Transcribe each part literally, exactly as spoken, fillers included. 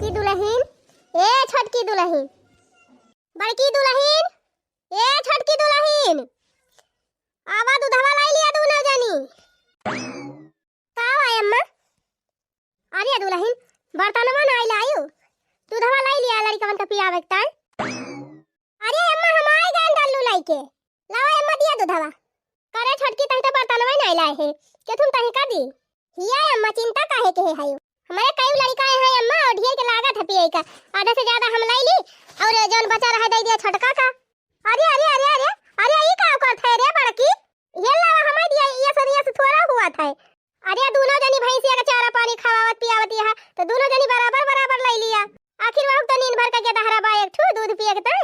की दुलहिन, ए छोटकी दुलहिन, बड़की दुलहिन, ए छोटकी दुलहिन, आवा दूधवा लाई लिया दूनो जनी। का हुआ अम्मा? अरे दुलहिन, बर्तनवा नाई लायू, दूधवा लाई लिया लड़िकवन का पियावे के ताई। अरे अम्मा, हम आई गए डल्लू लइके। लावा अम्मा, दिया दूधवा। करे छोटकी, तही तो बर्तनवा ही नाई लाए है, के तुम तही का दी? हिया अम्मा, चिंता काहे के है हायो? हमरे कई लड़िका है अम्मा, और ढेर के लागत है पिए का। आधा से ज्यादा हम लाई ली, और जौन बचा रहे दे दिया छोटका का। अरे, अरे, अरे, अरे, अरे, ई का करत है रे बड़की? ये लावा, हमें दिया, ये सनिया से थोड़ा हुआ था। अरे, दूनो जनी भैंसिया के चारा पानी खवावत पियावत यहाँ, तो दूनो जनी बराबर बराबर लाई लिया। आखिर वह तो नींद भर का के दहरा बा एक ठू दूध पिए के तय।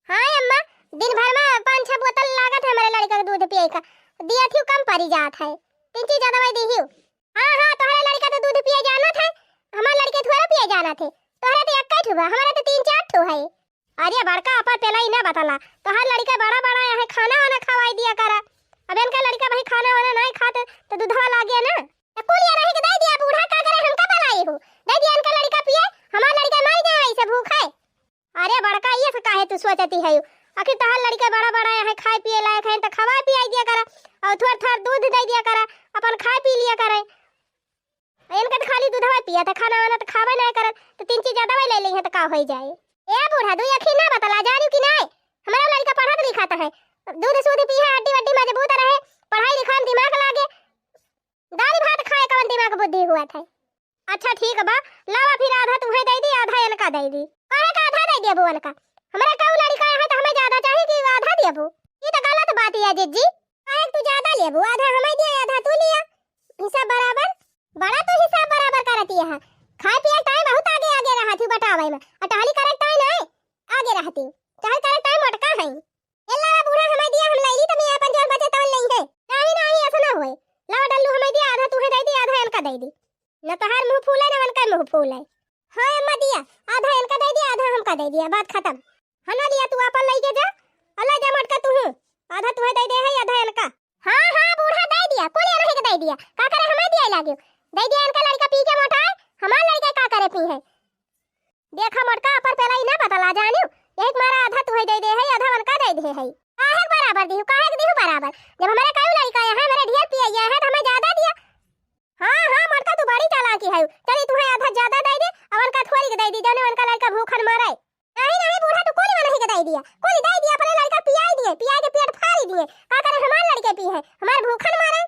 हाँ अम्मा, दिन भर में पाँच छह बोतल लागत है हमारे लड़का के दूध पिए का। दिया थी कम परी जात है, तीन चीज ज्यादा वही दी। हाँ, हाँ, तोहरे लड़का तो दूध पिए जानत है, हमार लड़के थोड़ा पिए जानत है। तोहरे तो एक ठो बा, हमारे तो तीन चार ठो है। अरे बड़का, अपर पेलाई ना बतला, तोहार लड़का बड़ा बड़ा यहाँ खाना वाना खवाई दिया करा। अब इनका लड़का भाई खाना वाना नहीं खाते तो दूधवा लागे ना। तो कुल ये रहे के दे दिया बूढ़ा, का करे हमका पलाई हो, दे दिया इनका लड़का पिए, हमार लड़का मर जाए ऐसे भूख है। अरे बड़का, ये से काहे तू सोचती है? आखिर तोहार लड़का बड़ा बड़ा यहाँ खाए पिए लायक है तो खवाए पियाई दिया करा, और थोड़ा थोड़ा दूध दे दिया करा, अपन खाए पी लिया करे। इनका तो खाली दूधवा पिया था, खाना वाना तो खावे ना करत, तो तीन चीज ज्यादा ले ली है तो का हो जाए? ए बूढ़ा, दुई अखी ना बतला, जानू कि नहीं? हमारा लड़का पढ़त लिखत है, दूध सूध पी है, हड्डी वड्डी मजबूत रहे, पढ़ाई लिखाई में दिमाग लागे, दाल भात खाए कवन दिमाग बुद्धि हुआ था। अच्छा ठीक बा, लावा फिर आधा तुहे दे दी, आधा इनका दे दी। काहे का आधा दे दिया बुअन का? हमारा कऊ लड़का है तो हमें ज्यादा चाहिए कि आधा देबू? ये तो गलत बात है जिज्जी। काहे तू ज्यादा लेबू? आधा हमें दिया, आधा तू लिया, हिसाब बराबर। बड़ा तू हिसाब बराबर करती है। खाए पिए टाइम बहुत आगे आगे रहती हूँ बटावे में, और टहली करे टाइम नहीं आगे रहती हूँ। टहल करे टाइम मोटका है। ए लावा बूढ़ा, हमें दिया, हम लैली, तमी अपन जौन बचे तवन लई है। नहीं, नहीं, ऐसा ना होए। लावा डल्लू, हमें दिया, आधा तू है दे दी, आधा इनका दे दी। न तोहार मुंह फूले, न उनका मुंह फूले। हाँ अम्मा दिया, आधा इनका दे दिया, आधा हमका दे दिया, बात खत्म। हना लिया तू अपन लई के जा, अल्लाह जा मटका तू हूँ। आधा तुहे दे दे है, आधा इनका। हाँ, हाँ, बूढ़ा दे दिया, कुल ये रहे के दे दिया। का करे हमें दिया लागे? दे दिया इनका लड़का पी के मोटा है, हमार लड़का का करे पी है? देखा मोटका, अपर पेलाई ना बतला जानियो, यही के मारा आधा तुहे दे दे है, आधा उनका दे दे है। काहे के बराबर दिहु, काहे के दिहु बराबर? जब हमारे कई लड़का है, हमारे ढेर पिया है, तो हमें ज्यादा दिया। हाँ, हाँ, मोटका तू बड़ी चालाकी है। चली तुहे आधा ज्यादा दे दे, और उनका थोड़ी के दे दी, जौने उनका लड़का भूखन मरे। नहीं, नहीं, बूढ़ा तू कुल नहीं के दे दिया, कुल दे दिया, अपने लड़का पियाई दिए, पियाई के पेट फाड़ी दिए। का करे हमार लड़के पी है, हमार भूखन मरे।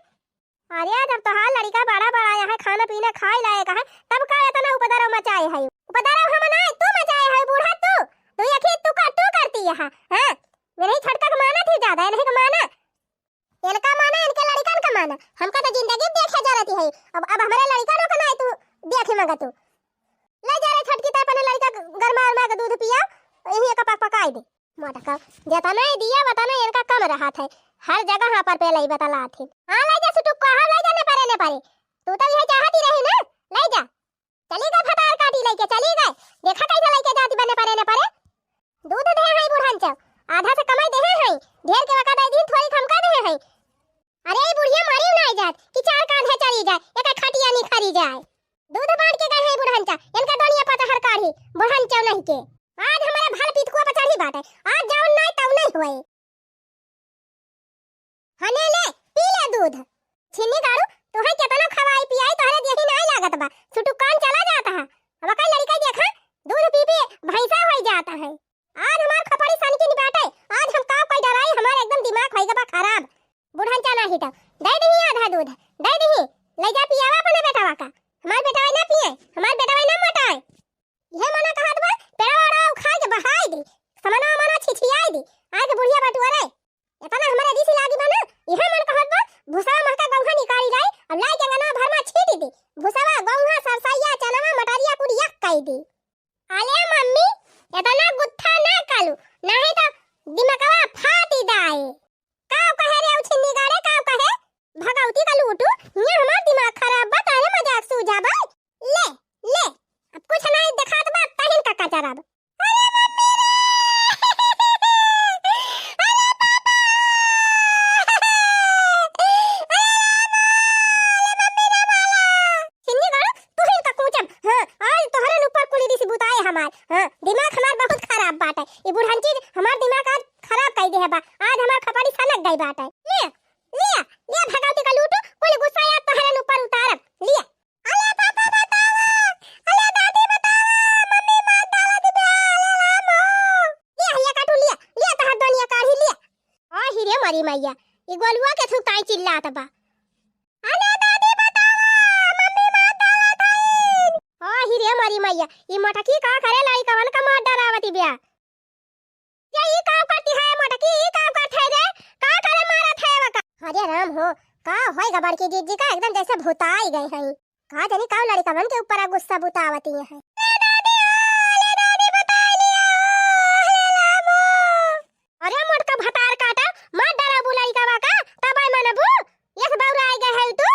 अरे, जब तोहार लड़िका बड़ा बड़ा यहाँ खाना पीना खाए लायक है, तब का इतना उपद्रव मचाए है? उपद्रव हम ना, तू मचाए है बूढ़ा, तू। तू ये खेत तू कर, तू करती यहाँ, हाँ? ये नहीं छोटका के माना थी ज्यादा, ये नहीं के माना। इनका माना, इनके लड़िकन का माना। हमका तो जिंदगी देखे जा रहती है। अब, अब हमारे लड़िकनों का ना तू देखे मगा तू। ले जा रे छोटकी, ते अपने लड़िका गरमा उरमा के दूध पिया, यही एक पक पकाई दे। मोटका, जेतना ही दिया, वतना इनका कम रहत है। हर जगह हाँ पर पेलाई बतलात है। हाँ, ले जा सुटुक्का, हाँ, ले जा ने परे, ने परे। तू तो यह चाहती रही ना, ले जा। चली गए भतार काटी लेके, चली गए। देखा कैसे लेके जाती बने परे, ने परे। दूध दे है बुढ़न चौ, आधा से कमाई दे है, ढेर के वका दे दिन, थोड़ी हमका दे है। अरे, ई बुढ़िया मरी ना जात कि चार कांधे चली जाए, एक खटिया निखरी जाए। दूध बांट के गए हैं बुढ़न चा, इनका दुनिया पता हर काढ़ी, बुढ़न चौ नहीं के। आज हमारे भल पितकुआ पर चढ़ी बाटे, आज जाऊन नहीं तब नहीं होए। हने ले, पी ले दूध। छिन्नी गाड़ू, तोहे केतना खवाई पियाई, तोहरे देही नाई लागत बा। सुटुकान चला जात हा। अब कई लड़का देखा, दूध पी पी भैंसा होई जात है। आज हमार खपड़ी सन की निबाटे, आज हम का कोई डराई, हमार एकदम दिमाग होई गबा खराब। बुढ़न चना ही तो, दे दही आधा दूध, दे दही, ले जा पियावा अपने बेटवा का। हमार बेटवा ना पिए, हमार बेटवा ना मोटाए। इहे मना कहत बा, पेड़वा ओड़वा उखाड़ के बहाई दी, समनवा मना छिछियाई दी, आके बुढ़िया बटुअरे। एतना हमरे रीसी लागी बा ना, इहे मन कहत बा, भूसवा महका गौहा निकाली जाई, अब लाई के अंगनवा भर में छीटी दी, भूसवा, गौहा, सरसैया, चनवा, मटरिया कुल यक कई दी। अले मम्मी, एतना गुत्था ना कालू, नाही तो दिमकवा फाटी दाए। का कहे रे उछिन्नी गाड़े, का कहे? भगवती का लूटू, ये हमार दिमाग खराब बा, तारे मजाक सूझा बा। ले, ले, अब कुछ नहीं देखात बा, तहिन का कचरब। अरे मम्मी रे! अरे पापा! अरे रामा! अरे मम्मी रे माला! छिन्नी गाड़ू, तू ही का कूचब। हाँ, आज तोहरे ऊपर कुली दी हाँ, दिमाग हमार बहुत खराब बाटे। ई बुढ़ंची हमार दिमाग आज खराब कइ देहे बा। आज हमार खपड़ी सनक गइ बाटे। ले, ले, ले भगवती का लूटू, कुल गुस्सा या तोहरन ऊपर उतारब। ले। अले पापा बतावा, अले दादी बतावा, मम्मी मार डालत बा, अले राम हो। ले, ये काटू, ले, ले तोहर दुनिया काढ़ी, ले। आ ही रे मरी मैया, ई गोलुआ के थुक ताई चिल्लात बा। अरे दादी बतावा, मम्मी मार डालत हईन। आ ही रे मरी मैया, ई मोटकी का करे लड़िकवन का मार डरावती बिया। ये ई का करती है मोटकी, ई का करत है रे? का करे मारत है वका? अरे राम हो, का होइगा बड़की जीजी का, एकदम जैसे भुताई गए हैं। का जानी का लड़िकवन के ऊपर गुस्सा बुतावती है। ले दादी, ओ, ले दादी, बताई लिया, ओ, ले राम हो। अरे मोटका भतार काटा, मार डराबू लड़िकवा का, तब आई मनबू, यस बौराई गए है तू।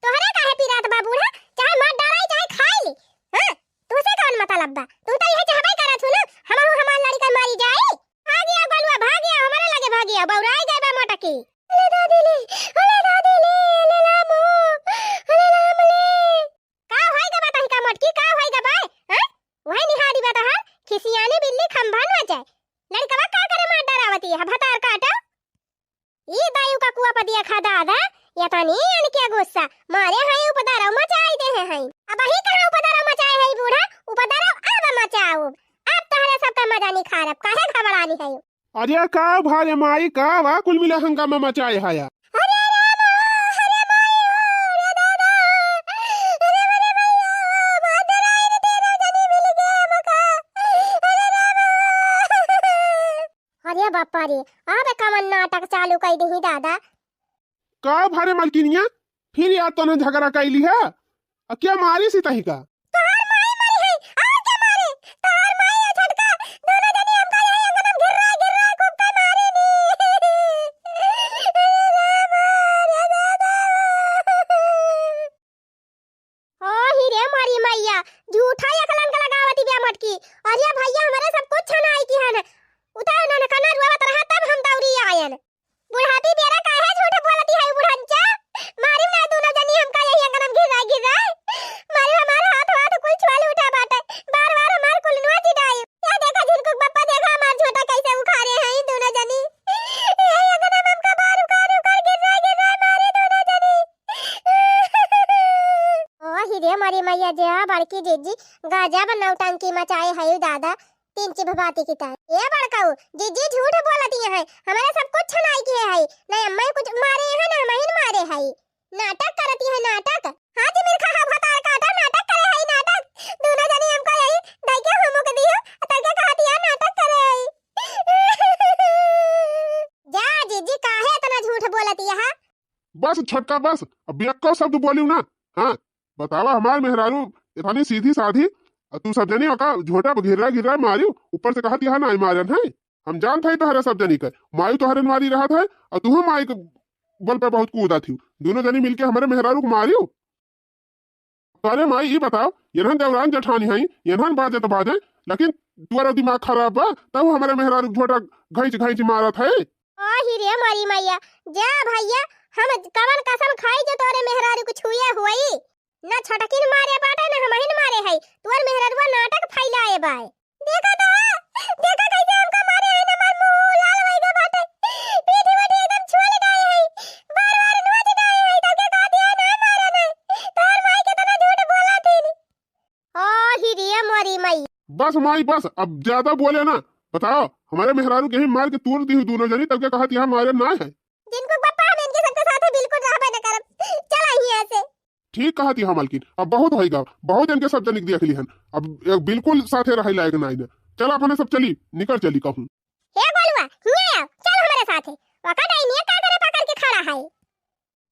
तोहरे काहे पिरात बा बूढ़ा, चाहे मार डराई, चाहे खाई ली। हाँ, तुहसे कौन मतलब बा? तू तो यह चाहबे करत हूँ ना, हमहू हमार लड़िका मारी जाई। भागिया गोलुआ, भागिया, हमारे लगे भागिया, बौराई गए बा मोटकी। अले दादी ले, अले दादी ले, अले रामो, अले राम ले। का होइगा बा तोहका मोटकी, का होइगा बा? हैं? वही निहारी बा तोहार, खिसियानी बिल्ली खंभा नोचे। लड़िकवा का करे मार डरावती है, भतार काटा। ई दायु का कुआ पर दिया खा दादा, या तनी अनके गुस्सा, मारे हैं उपद्रव मचाई देहे हैं। अबही कहाँ उपद्रव मचाए है बूढ़ा, उपद्रव अब मचाओ। अब तोहरे सबका मजा निखारब, काहे घबरानी है? अरे का भा रे माई, का बा कुल मिला हंगामा मचाए है या? अरे राम, अरे माई, अरे दादा, अरे मरे भैया, मार डराई रे, तेरह जनी मिल गए हमका। अरे राम। अरे बापा रे, अब कवन नाटक चालू कई दिही दादा। का भा रे मलकिनिया, फिर यार तोने झगड़ा कइली है? आ क्या मारी सी तही का? तोहार माई मारी है, और क्या मारे? तोहार माई या छोटका, दोनों जनी हमका यही अंगन में घिर्रा, घिर्रा खूब के मारे नी। अरे राम, अरे दादा। ओ ही रे मोरी मैया, झूठा एकलन के लगावती बिया मोटकी। अरे भैया, हमरे सब कुछ छनाई की हन। उतार ना, ना, कना रुआवत रहा, तब हम दौड़ी आयन। बुढ़ापी बेरा काहे झूठ बोलती है बुढ़ंचा? मारी ना दोनों जनी हमका यही अंगन में घिराई, घिराई। मारी हमार हाथ, हाथ कुल छुआल उठा बाटे। बार, बार हमार कुल नुआ चिटाई। या देखा झिनकुक बप्पा, देखा हमार झोटा कैसे उखाड़े हैं ई दोनों जनी। यही अंगन में हमका बार उखाड़, उखाड़ घिराई, घिराई मारी दोनों जनी। ओ ही रे मोरी मैया, जे बड़की जीजी गजब नौटंकी मचाए है दादा, तीन चिभ बाती की ताई। ए बड़काऊ, जीजी झूठ बोलती है, हमारे सब कुछ छनाई किए है, नहीं अम्मा कुछ मारे है, ना हमहिन मारे है, नाटक करती है, नाटक। हाँ जी, मिर्खा हा भतार काटा, नाटक करे है, नाटक। दोनों जनी हमका यही दैके हमो के दियो, तैके कहती है, नाटक करे है। जा जीजी, काहे इतना झूठ बोलती है? बस छोटका बस, अब एक्को शब्द बोलियो ना। हाँ, बतावा हमार मेहरारू इतनी सीधी साधी, अ तू सब जनी ओका झोटा घिर्रा घिर्रा मारियो, ऊपर से कहत यहाँ नाई मारन है। हम जानत हई तोहरे सब जनी के, मायू तोहरे मारी रहत है, अ तू माई के बल पे बहुत कूदा थी। दोनों जनी मिलके हमरे मेहरारू को मारियो। अरे माई, ई बताओ, एनहन देवरान जेठानी हई, एनहन बाजे तो बाजे, लेकिन तोरा दिमाग खराब बा, तब हमरे मेहरारू के झोटा घैंच घैंच मारत है। ओ ही रे मोरी मैया, जा भैया, हम कवन कसम खाई जो तोरे मेहरारू के छुए हुई? ना छोटकिन मारे बाटे, ना हमहिन मारे है, तोर मेहरारुआ नाटक फैलाए बाय। देखा तो, देखा कैसे हमका मारे है, ना हमार मुंह लाल होई गए बाटे, पीठी वठी एकदम छोल डाए है, बार बार नोच डाए है, तो के कह दिया ना मारे नहीं, तोर माई के तना झूठ बोला थी। ओ ही रे मोरी माई। बस माई बस, अब ज्यादा बोले ना। बताओ, हमारे मेहरारू के ही मार के तोड़ दी हुई दोनों जनी, तब के कहत यहाँ मारे ना है। जिनको बप्पा हम इनके सबके साथ बिल्कुल रहबे न करब। चला ही ऐसे। ठीक कहत यहाँ मालकिन, अब बहुत होइगा, बहुत इनके सब जनिक देख लिहन, अब एक बिल्कुल साथे रहे लायक ना है। चला अपने सब चली, निकल चली कहूँ। हे गोलुआ, हियाँ आओ, चल हमरे साथे। वका डाइनिया का करे पकड़ के खड़ा है।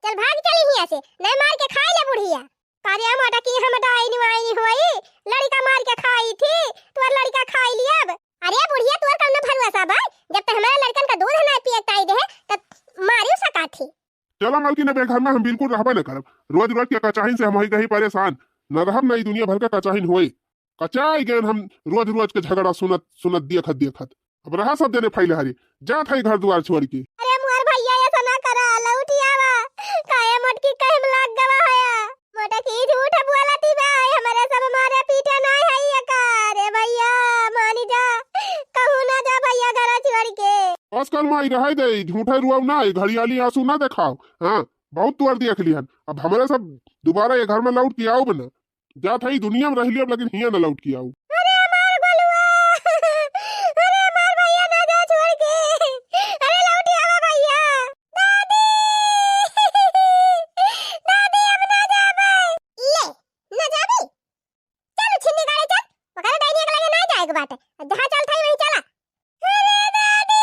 चल भाग चली हियाँ से, नहीं मार के खाई ले बुढ़िया। अरे मोटकी हम डाइन वाइन होई, लड़िका मार के खाई थी, तोर लड़िका खाई लियब। अरे बुढ़िया तोर कौनो भरोसा बा, जब ते हमारे लड़कन का दूध ना पिए ताई दे, तब मारियो सका थी। चला मालकिन, अब ए घर में हम बिल्कुल रहबे न करब। रोज रोज के कचाहिन से हम होई गई परेशान, न रहब न ई दुनिया भर का कचाहिन होई। कचाई गए हम रोज रोज के झगड़ा सुनत सुनत, देखत देखत। अब रहा सब जने फैले हरी, जात है घर दुआर छोड़ के। अरे मुअर भैया, ऐसा ना करा, लौटी आवा। काहे मोटकी कहे में लाग गवा हया? मोटकी झूठ बोलती बा, हमरे सब मारे पीटे ना है ये का। अरे भैया। चल माई, रहे दे, झूठे रुआव ना, ये घड़ियाली आंसू ना देखाव। हाँ, बहुत तुअर देख लिहन। अब हमरे सब दुबारा ये घर में लौट के आउब ना। जात हई दुनिया में रह लियब, लेकिन हियाँ ना लौट के आउब। अरे हमार गोलुआ, अरे हमार भैया ना जा छोड़ के, अरे लौट आवा भैया। दादी, दादी हम ना जाबे। ले, ना जाबे? चल छिन्नी गाड़े चल, ओकरे डाइनिया के लगे ना जाए के बाटे, जहाँ चल थाई वहीं चला। अरे दादी,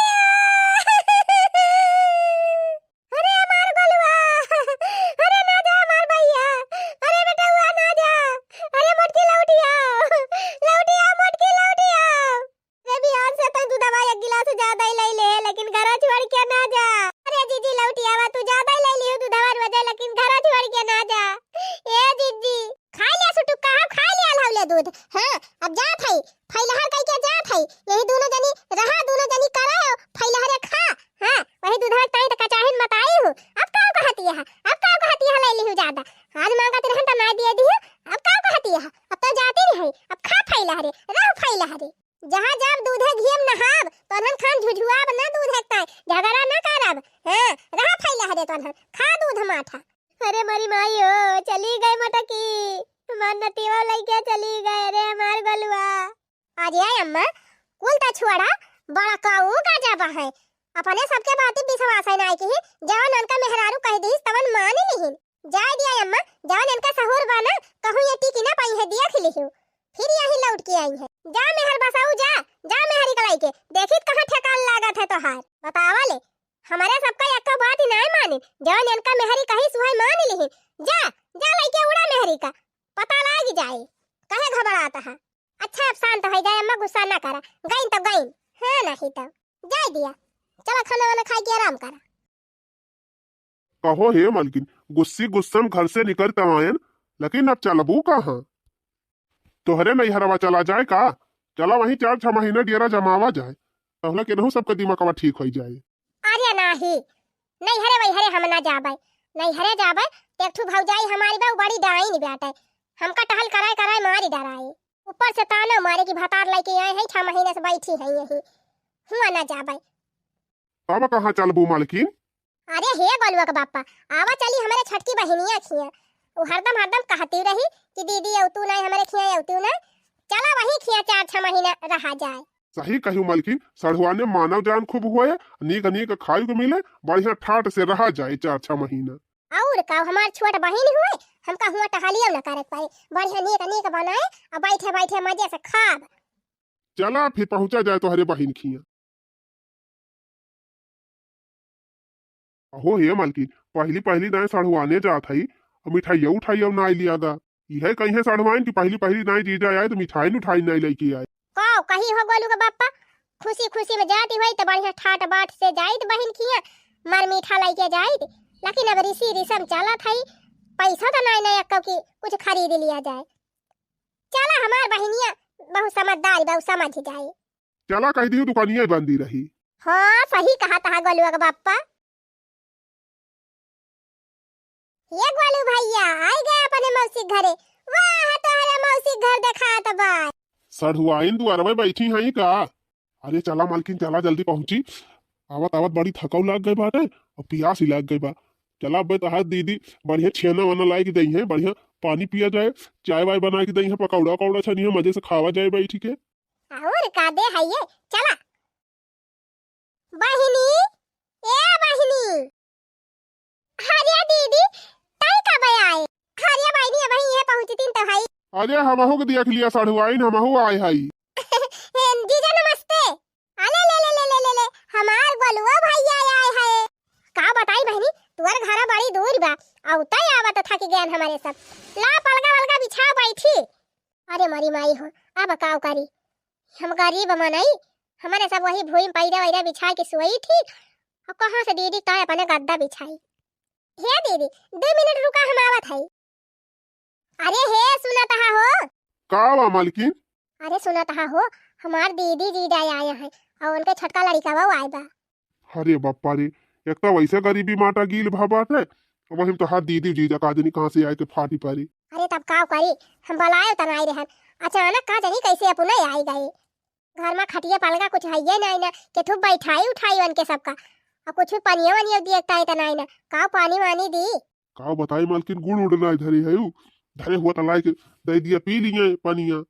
अरे हमार गोलुआ, अरे ना जा हमार भैया, अरे बेटउआ ना जा, अरे मोटकी लौटिया, लौटिया मोटकी लौटिया। अरे बिहान से तो दूधवा एक गिलास ज्यादा ही ले ले, लेकिन घरा छोड़ के ना जा। अरे जीजी लौटिया, तू ज्यादा ही ले लियो दूधवा रोजे, लेकिन घरा छोड़ के ना जा। ए जीजी, खाइ लिया सुटुक्का, हम खाइ लिया हौले दूध। हाँ, अब जात हई, फैलहर कहि के जात हई। यही दुनो जनी रहा, दुनो जनी करा फैलहरे खा। हाँ, वही दूधवा ताई त कचाहिन मताई हूँ। अब का कहती है, अब का कहती है, ले लिहू ज्यादा। आज मांगत रहन त ना दिए दिहू, अब का कहती है, अब तो जाती नहीं, अब खा फैलहरे, रह फैलहरे। जहाँ जाब दूधे घियम नहाब, तोन्हन खान झुझुआब ना दूधे ताई, झगड़ा ना करब। हाँ, रह फैलहरे तोन्हन, खा दूध माठा। अरे मरी माई हो, चली गई मटकी, हमार नतीवा लइके चली गए रे हमार गोलुआ। अरे अम्मा, कुल त छोड़ा, बड़ा काऊ का जाबा है। अपने सबके बाती विश्वास है नाई की, जवन उनका मेहरारू कह दीस तवन मान लिहिन। जाए दिया अम्मा, जवन इनका सहूर बा ना, कहूँ ये टिकी ना पाई है, देख लिहू। फिर यहीं लौट के आई है। जा मेहर बसाऊ जा, जा मेहरी के लइके, देखित कहाँ ठेकान लागत है तोहार। बतावा ले, हमरे सबका एक्को बात ही नाय मानिन, जवन इनका मेहरी कहिस उहै मान लिहिन। जा, जा लइके उड़ा मेहरी का, पता लाग जाए, काहे घबरात है। अच्छा अब शांत होइ जाए अम्मा, गुस्सा ना करा, गइन तो गइन, हाँ नहीं तो। जाए दिया, चला खाना वाना खाए के आराम करा। कहो हे मलकिन, गुस्सी गुस्सम घर से निकल तमायन, लेकिन अब चलबू कहाँ? तोहरे नैहरवा चला जाए का? चला वहीं चार छह महीना डेरा जमावा जाए, तहला केनहू सबके दिमागवा ठीक होइ जाए। अरे नाही, नैहरे वैहरे हम ना जाबे, नैहरे जाबे तो एक ठू भौजाई हमारी बा, उ बड़ी डाइन बाटे, हमका टहल कराए कराए मारी डराए, ऊपर से ताना मारे कि भतार लइके आए हैं, छह महीने से बैठी हैं यहीं, हुआ ना जाबे। तब कहाँ चलबू मलकिन? अरे हे गोलुआ के बापा, आवा चली हमरे छोटकी बहिनिया खिया। उ हरदम हरदम कहती रही कि दीदी अउतू नाई, हमरे खिया अउतू नाई। चला वही खिया चार छह महीना रहा जाए। सही कहू मलकिन, सढ़ुआने मानव जान खूब होए, नीक नीक खाए को मिले, बढ़िया ठाट से रहा जाए चार छह महीना। और का, हमार छोट बहिन हुए, हमका हुआ टहलियो न करे के पड़े, बढ़िया नीक नीक बनाए और बैठे बैठे मजे से खाब। चला फिर पहुँचा जाए तोहरे बहिन खिया। अहो हे मलकिन, पहली पहली नाई सढ़ुआने जात हई, अउ मिठाइया उठाइया नाई लिया दा। इहे कहिए सढ़ुआइन कि पहली पहली नाई जीजा आए तो मिठाई उठाई नाई लइके आए। का कही हो गोलू के बापा, खुशी खुशी में जाती हुई तो बढ़िया ठाट बाट से जाइत बहिन खिया, मर मीठा लइके जाइत, लेकिन अब रिसी रिसम चलत हई, पैसा तो नाई नाई अक्का कि कुछ खरीद लिया जाए। चला हमार बहिनिया बहुत समझदार बा, उ समझ जाए। चला कह दियो दुकानिया बंदी रही। हाँ सही कहा तहा गोलुआ के बापा। ये गोलू भैया आई गए अपने मौसी के घरे। वाह तोहरे मौसी के घर देखात बा। सढ़ुआइन दुआरवे बैठी हई का? अरे चला मालकिन चला जल्दी पहुँची। आवत आवत बड़ी थकाऊ लाग गई बाटे और पियास ही लाग गई बा। चला अबे तहार दीदी बढ़िया छेना वना लाए के दई है, बढ़िया पानी पिया जाए, चाय वाय बना के दई है, पकौड़ा उकौड़ा छनी है, मजे से खावा जाए बैठी के। और का दे है ये, चला। बहिनी, ए बहिनी। अरे दीदी, तई कब आए? अरे बहिनी, अबही ये पहुँचतीन तो हई। अरे हमहू के देख लिया सढ़ुआइन, हमहू आए हई। ए, जीजा नमस्ते। अले ले ले ले ले ले ले, हमार गोलुआ भैया आए है। का बताई बहिनी, तुअर घरा बड़ी दूर बा, अउ तई आवत थकी गयन हमरे सब। ला पलगा वलगा बिछा बैठी। अरे मरी माई हो, अब काव करी, हम गरीब मनई, हमरे सब वही भुई में पैरा वैरा बिछा के सोई थी, और कहाँ से दीदी का अपने गद्दा बिछाई। हे दीदी, दो मिनट रुका, हम आवत हई। अरे हे, सुनत हा हो? का बा मालकिन? अरे सुनत हा हो, हमार दीदी जीजा आए हैं और उनके छोटका लड़िका वो आए बा। अरे बापा रे, एक तो वैसे गरीबी माटा गील भा बाटे, वही में तोहार दीदी जीजा का जनी कहाँ से आए के फाटी परी। अरे तब का करी, हम बुलाए त नाई रहन, अचानक का जनी कैसे अपने आई गए। घर मा खटिया पलंगा कुछ हइये नाई ना, केथू बैठाई उठाई ओनके सबका। अउ कुछ पनिया वनिया दिए ताई त नाई ना, काव पानी वानी दी? काव बताई मालकिन, गुड़ उड़ नाई धरी हयू, धरे हुआ त लाइके दइ दिया, पी लिये पनिया।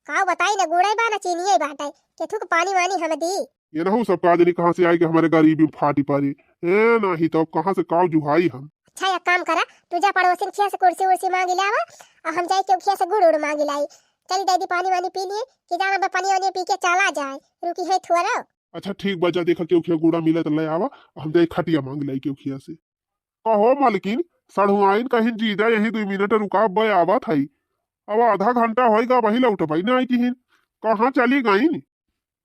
काव बताई ना, गुड़े बा ना चीनिये बाटे, केथू के पानी वानी हम दी? एनहू सब का जनी कहाँ से आइके हमरे गरीबी मा फाटी परी। ए, नाहीं तो अब कहाँ से काव जुहाई हम? अच्छा, एक काम करा, तू जा पड़ोसिन खिया से कुर्सी उर्सी मांगी लावा, अउ हम जाई केहू खिया से गुड़ उड़ मांगी लाई। चली दइ दी पानी वानी पी लिये, कि जाना बा पानी वानी पी के चला जाए, रुकी है थोड़ा। अच्छा ठीक बा, जा देखा केहू खिया गुड़ा मिले त ले आवा, हम जाई खटिया मांगी लाई केहू खिया से। कहो मलकिन, सढ़ुआइन कहिन जीजा यहीं दुइ मिनट रुका, अब्बे आवत हई। अब आधा घंटा होइगा, वही लौटबई नाई किहिन। कहाँ चली गइन?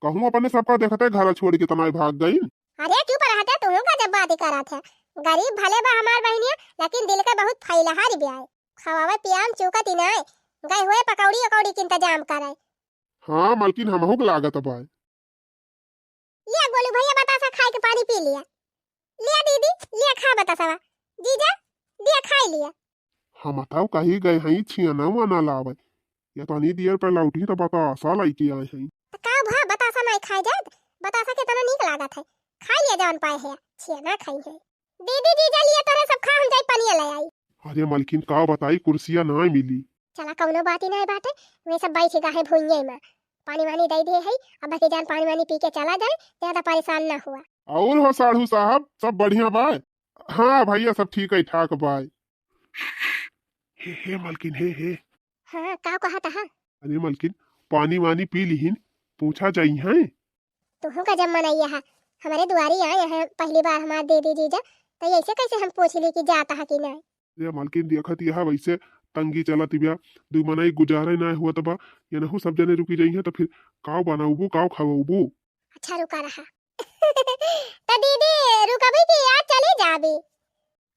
कहूँ अपने सबका देखते घर छोड़ के तनाई भाग गइन। अरे चुप रहते, तुहूँ का जब बात करत है। गरीब भले बा हमार बहिनिया, लेकिन दिल के बहुत फैलहार ब्याय। खवावे पियान चूकत ही नाई, गए हुए पकौड़ी उकौड़ी के इंतजाम करे। हाँ मलकिन, हमहू के लागत बाय। लिया गोलू भैया, बतासा खाए के पानी पी लिया। लिया दीदी, लिया खा बतासवा। जीजा, लिया खाई लिया। हम बताओ कहीं गए हई छियाना वाना लावे, या तनी देर पर लौटी तो बतासा लाइके आए हई। त का भा बतासा नहीं खाए जात? बतासा कितना नीक लागत है, खाई लिया जौन पाए है, छियाना खाई है। दीदी जीजा लिया तोरे सब खा, हम जाई पनिया ले आई। अरे मलकिन का बताई, कुर्सिया ना मिली। चला कौनो बात ही नहीं बाटे, वे सब बैठ गा है भुइये में, पानी वानी दे दे है। अब बाकी जान पानी वानी पी के चला जाए, ज्यादा परेशान ना हुआ। और हो साढ़ू साहब, सब बढ़िया बा? हाँ भैया, सब ठीक है ठाक बा। हे हे मलकिन, हे हे। हाँ, का कहत हा? अरे मलकिन, पानी वानी पी लिहिन, पूछा जाई हैं। तुहू का जब मनैया है, हमरे दुआरी आए हैं पहली बार हमार दीदी जीजा, तो ऐसे कैसे हम पूछ ली कि जाता है कि नहीं? अरे मलकिन, देखत यह वैसे तंगी चलत बिया, दुइ मनई गुजारे ना हुआ तबा, यनहू सब जने रुकी जाई हैं तो फिर काव बनाउबू, काव खवाउबू? अच्छा रुका रहा। तो दीदी रुकबी कि आज चली जाबी?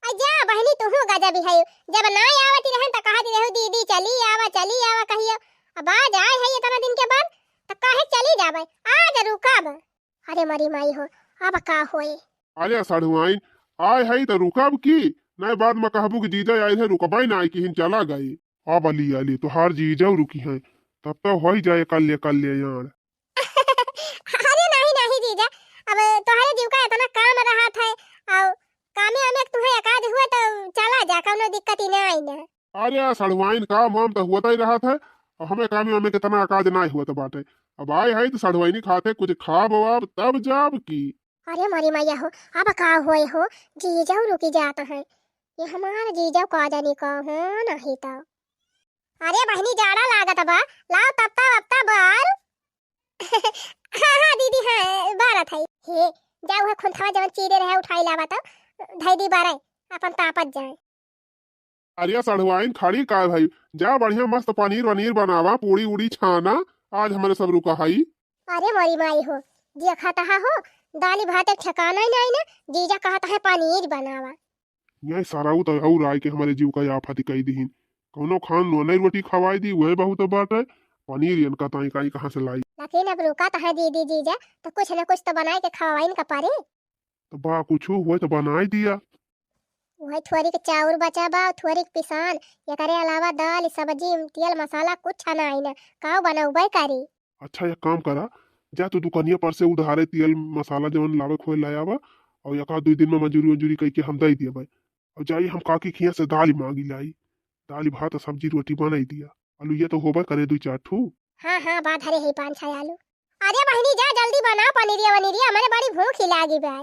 आ जा बहिनी, तुहू गजब ही है। जब ना आवत रहन त कहत रहू, "दीदी चली आवा, चली आवा," कहियो। अब आज आए है इतना दिन के बाद, त काहे चली जाबे? आज रुकब। अरे मरी माई हो, अब का होए? अरे सढ़ुआइन, आए है त रुकब की? नहीं बाद में कहबू कि जीजा आए है, रुकबे ना, किहिन चला गए। अब अली अली, तोहार जीजा रुकी हैं, तब तो हो ही जाए कल्ले कल्ले यार। अरे नहीं, नहीं जीजा, अब तोहरे जीव का इतना काम रहत है, और कामे वामे तुहे एकाध हुए तो चला जा, कौनो दिक्कत ही ना आई ना। अरे सढ़ुआइन, काम वाम तो हुआ ही रहत है, और हमें कामे वामे कितना एकाध ना हुआ तो बाटे। अब आए है तो सढ़ुआइनी खाते कुछ खाब वाब तब जाब की। अरे मरी मैया हो, अब का होए हो, जीजा रुकी जात है, ये हमार जीजा का जानी का हो नहीं तो। अरे बहिनी, जाड़ा लागत बा, लाओ तत्ता वत्ता बार। हाँ, हाँ, दीदी, हाँ, बारत है। हे, जा उहे खुंथवा जवन चीरे रहे, उठाई लावा तो, धई दी बारे, अपन तापत जाए। अरे सढ़ुआइन, खड़ी का भाई, जा बढ़िया मस्त पनीर वनीर बनावा, पूड़ी उड़ी छाना, आज हमरे सब रुका हई। अरे मोरी माई हो, जिया खाता हा हो, दाली भात एक ठिकाना ही नहीं ना, जीजा कहता है पनीर बनावा। ये सराऊ तो और आए के हमरे जीव का आफत कई दीहिन। कौनो खान नोने रोटी खवाई दी, वह बहुत बाटे। पनीर इनका ताई काई कहाँ से लाई? लेकिन अब रुका तो है दीदी जीजा, तो कुछ न कुछ तो बनाए के खवाइन का परे। तो बा कुछ हुए तो बनाई दिया। वही थोड़ी के चाउर बचा बा, थोड़ी के पिसान, एकरे अलावा दाल, सब्जी, तेल, मसाला कुछ ना आई ना, काव बनौबे करी। अच्छा, एक काम करा, जा तू दुकानिया पर से उधारे तेल मसाला जवन लावे खोए ले आवा, और एक आध दुई दिन में मजूरी उजूरी कइके हम दई दिया भाई। और जाई हम काकी खिया से दाल मांगी लाई, दाल भात और सब्जी रोटी बनाई दिया, आलू ये तो होबे करे दुई चार ठू। हाँ, हाँ, बा धरे है पाँच छह आलू। अरे बहिनी, जा जल्दी बना पनीरिया वनीरिया, हमरे बड़ी भूख ही लागी बा।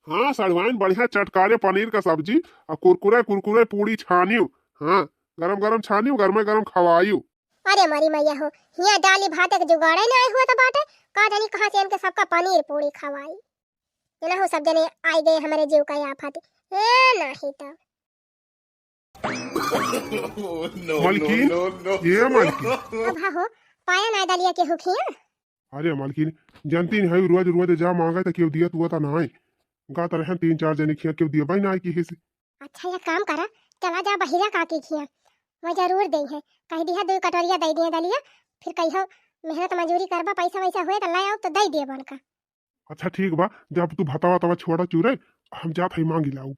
हाँ सढ़ुआइन, बढ़िया चटकारे पनीर का सब्जी और कुरकुरे कुरकुरे पूड़ी छानियो। हाँ, गरम गरम छानियो, गरमे गरम खवाइयो। अरे मरी मैया हो, हिया दाली भात के जुगाड़े ना हुआ तो बाटे, का जानी कहाँ से इनके सबका पनीर पूड़ी खवाई। इनहु सब जने आई गए हमरे जीव का आफत। ए नहीं तो। मलकिन, ये मलकिन। अब हाँ हो, पाया ना दलिया के हुखिया। अरे मलकिन, जानती नहीं है, रोज रोज जा मांगे तो केव दिया तू तो ना है। गा तो रहन तीन चार जने खिया, केव दिया भाई ना है किसी से। अच्छा, एक काम करा, चला जा बहिरा काकी खिया, वो जरूर दे है। कह दिया दो कटोरिया दे दिया दलिया, फिर कहियो मेहनत मजूरी करबा, पैसा वैसा हुए तो ले आओ तो दे दिए बनका। अच्छा ठीक बा, जब तू भतावा तवा छोड़ा चूरे, हम जात हई मांगी लाऊ।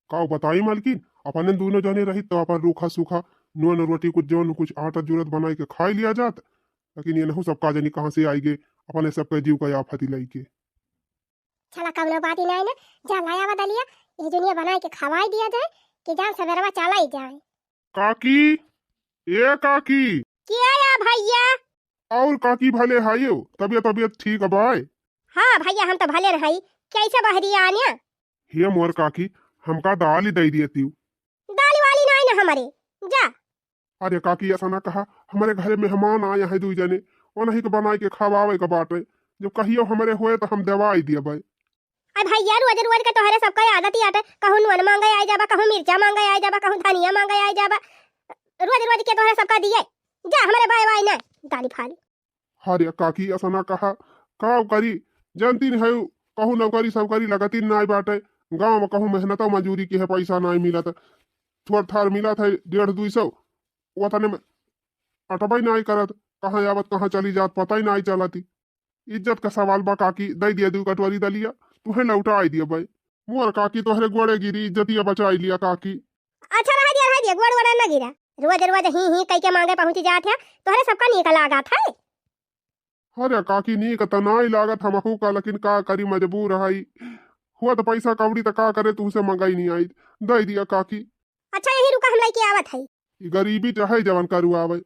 का बताई मालकिन, अपने दोनों जने रही तो अपन रूखा सूखा नून रोटी कुछ जौन कुछ आटा जूरत बनाई के खाई लिया जात, लेकिन ये नहीं सब का जानी कहाँ से आई गए, अपने सबके जीव का आफती लइके। चला, कउनो बात ही नाई ना, जा लाया बा दलिया, ये जुनिया बनाइ के खवाइ दिया जाए, कि जान सबेरवा चला ही जाए। काकी, ए काकी। के आया भइया? अउर काकी भले हयो, तबियत, तबियत ठीक बाय? हाँ भइया, हम तो भले रहई, कइसे बहरी आन्या? हे मोर काकी, हमका दाल ही दइ दिया तिउ। दाल वाली नाई ना हमरे, जा। अरे काकी, अइसा ना कहा, हमरे घरे मेहमान आया है दुइ जने, ओनही के बनाइ के खवावइ के बाटे। जब कहियो हमरे होए त हम देवाइ दियबइ। अरे भइया, रोज रोज के तोहरे सबका आदत ही आटे, कहूँ नून माँगे आइ जाबा, कहूँ मिर्चा माँगे आइ जाबा, कहूँ धनिया माँगे आइ जाबा, रोज रोज के तोहरे सबका दिए। जा हमरे बाय बाय ना, दाली फाली। अरे काकी, अइसा ना कहा, का करी, जनती नहीं है, कहूँ नौकरी सौकरी लगती नाई बाटे, गाँव में कहूँ मेहनतो मजूरी किहे पैसा नाई मिलत, थोड़ थार मिलत है डेढ़ दुइ सौ, ओतने में अटबइ नाई करत, कहाँ आवत कहाँ चली जात पता ही नाई चलती। इज्जत का सवाल बा काकी, दइ दिया दुइ कटोरी दलिया, तुहे लौटाइ दिया बइ। मोर काकी तोहरे गोड़े गिरी, इज्जतिया बचाइ लिया काकी। अच्छा रह दिया, रह दिया, गोड़ गोड़ न गिरा। रोज रोज ही ही कइ के माँगे पहुँची जात है, तोहरे सबका नीक लागत है। अरे काकी, नीक त नाई लागत हमहू का, लेकिन का करी, मजबूर हई। हुआ त पैसा कौड़ी त का करे, तुहसे मंगाई नहीं आई, दइ दिया काकी। अच्छा, यही रुका, हम लइके आवत हई। ई गरीबी चाहे जवन करू आवे,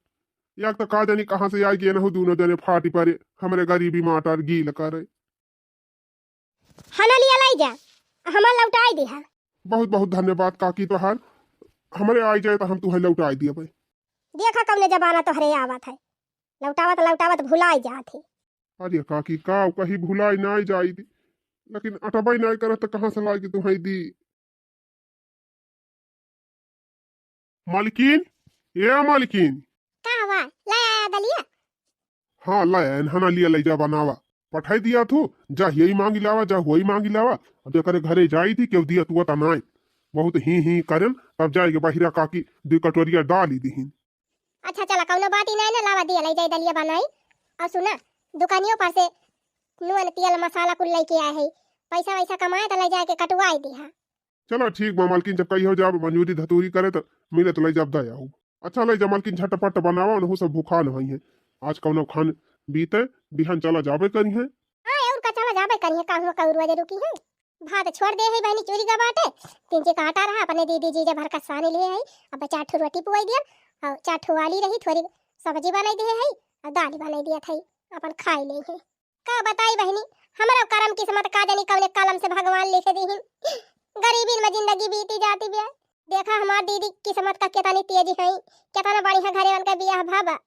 एक त का जानी कहाँ से आइ गे नहु दूनो जने फाटी परे, हमरे गरीबी माटर गील करे। हना लिया लाई जा, हमार लौटाई दिहा। बहुत बहुत धन्यवाद काकी तोहार, हमरे आइ जाए त हम तुहे लौटाई दियबे। देखा कौने जमाना तोहरे आवत है, लौटावत लौटावत भुलाई जात है। अरे काकी, का कही, भुलाई नाई जाई दी, लेकिन अटबई नाई करत त कहाँ से लाई के तुहे दी? मालकिन, ए मालकिन। का हुआ? लाई आया दलिया? हाँ, लाई आयन, हना लिया लइ जा बनावा। पठाई दिया थू, जा यही मांगी लावा, जा वही मांगी लावा। अब जेकरे घरे जाई थी, केहू दिया तुआ ता नाई। बहुत ही ही करन, तब जाए के बहिरा काकी दुइ कटोरिया डाली दिहिन। अच्छा चला, कौनो बात ही नाई ना, लावा दिया लइ जाई दलिया बनाई। और सुना, दुकानियों पर से नून, तेल, मसाला कुल लइके आए है, पैसा वैसा कमाए त लइ जाए के कटवाई दिहा। चला ठीक बा मालकिन, जब कहियो जाब मंजूरी धतूरी करे त मिले त लइ जाब दे आउब। अच्छा लइ जा मालकिन, झटपट बनावा, उनहु सब भूखान होइहैं। आज कौनो खान बीते, बिहान चला जाबे करिहैं। हाँ, और का चला जाबे करिहैं, का हुआ कौरुआ जे रुकी है। भात छोड़ दे है बहनी, चूरी का बाटे, तीन ची का आटा रहा, अपने दीदी जीजा भर का सानी ले आई, अब चार ठो रोटी पुआई दिया, और चार ठो आली रही, थोड़ी सब्जी बनाई दे है, और दाल बनाई दिया था, अपन खाई ले है। का बताई बहिनी, हमरो करम किस्मत का जानी कौने कलम से भगवान लिखे दिहिन। गरीबी में जिंदगी बीती जाती बिया। देखा हमार दीदी किस्मत का केतनी तेज है, केतना बढ़िया घरे उनका बियाह भा बा।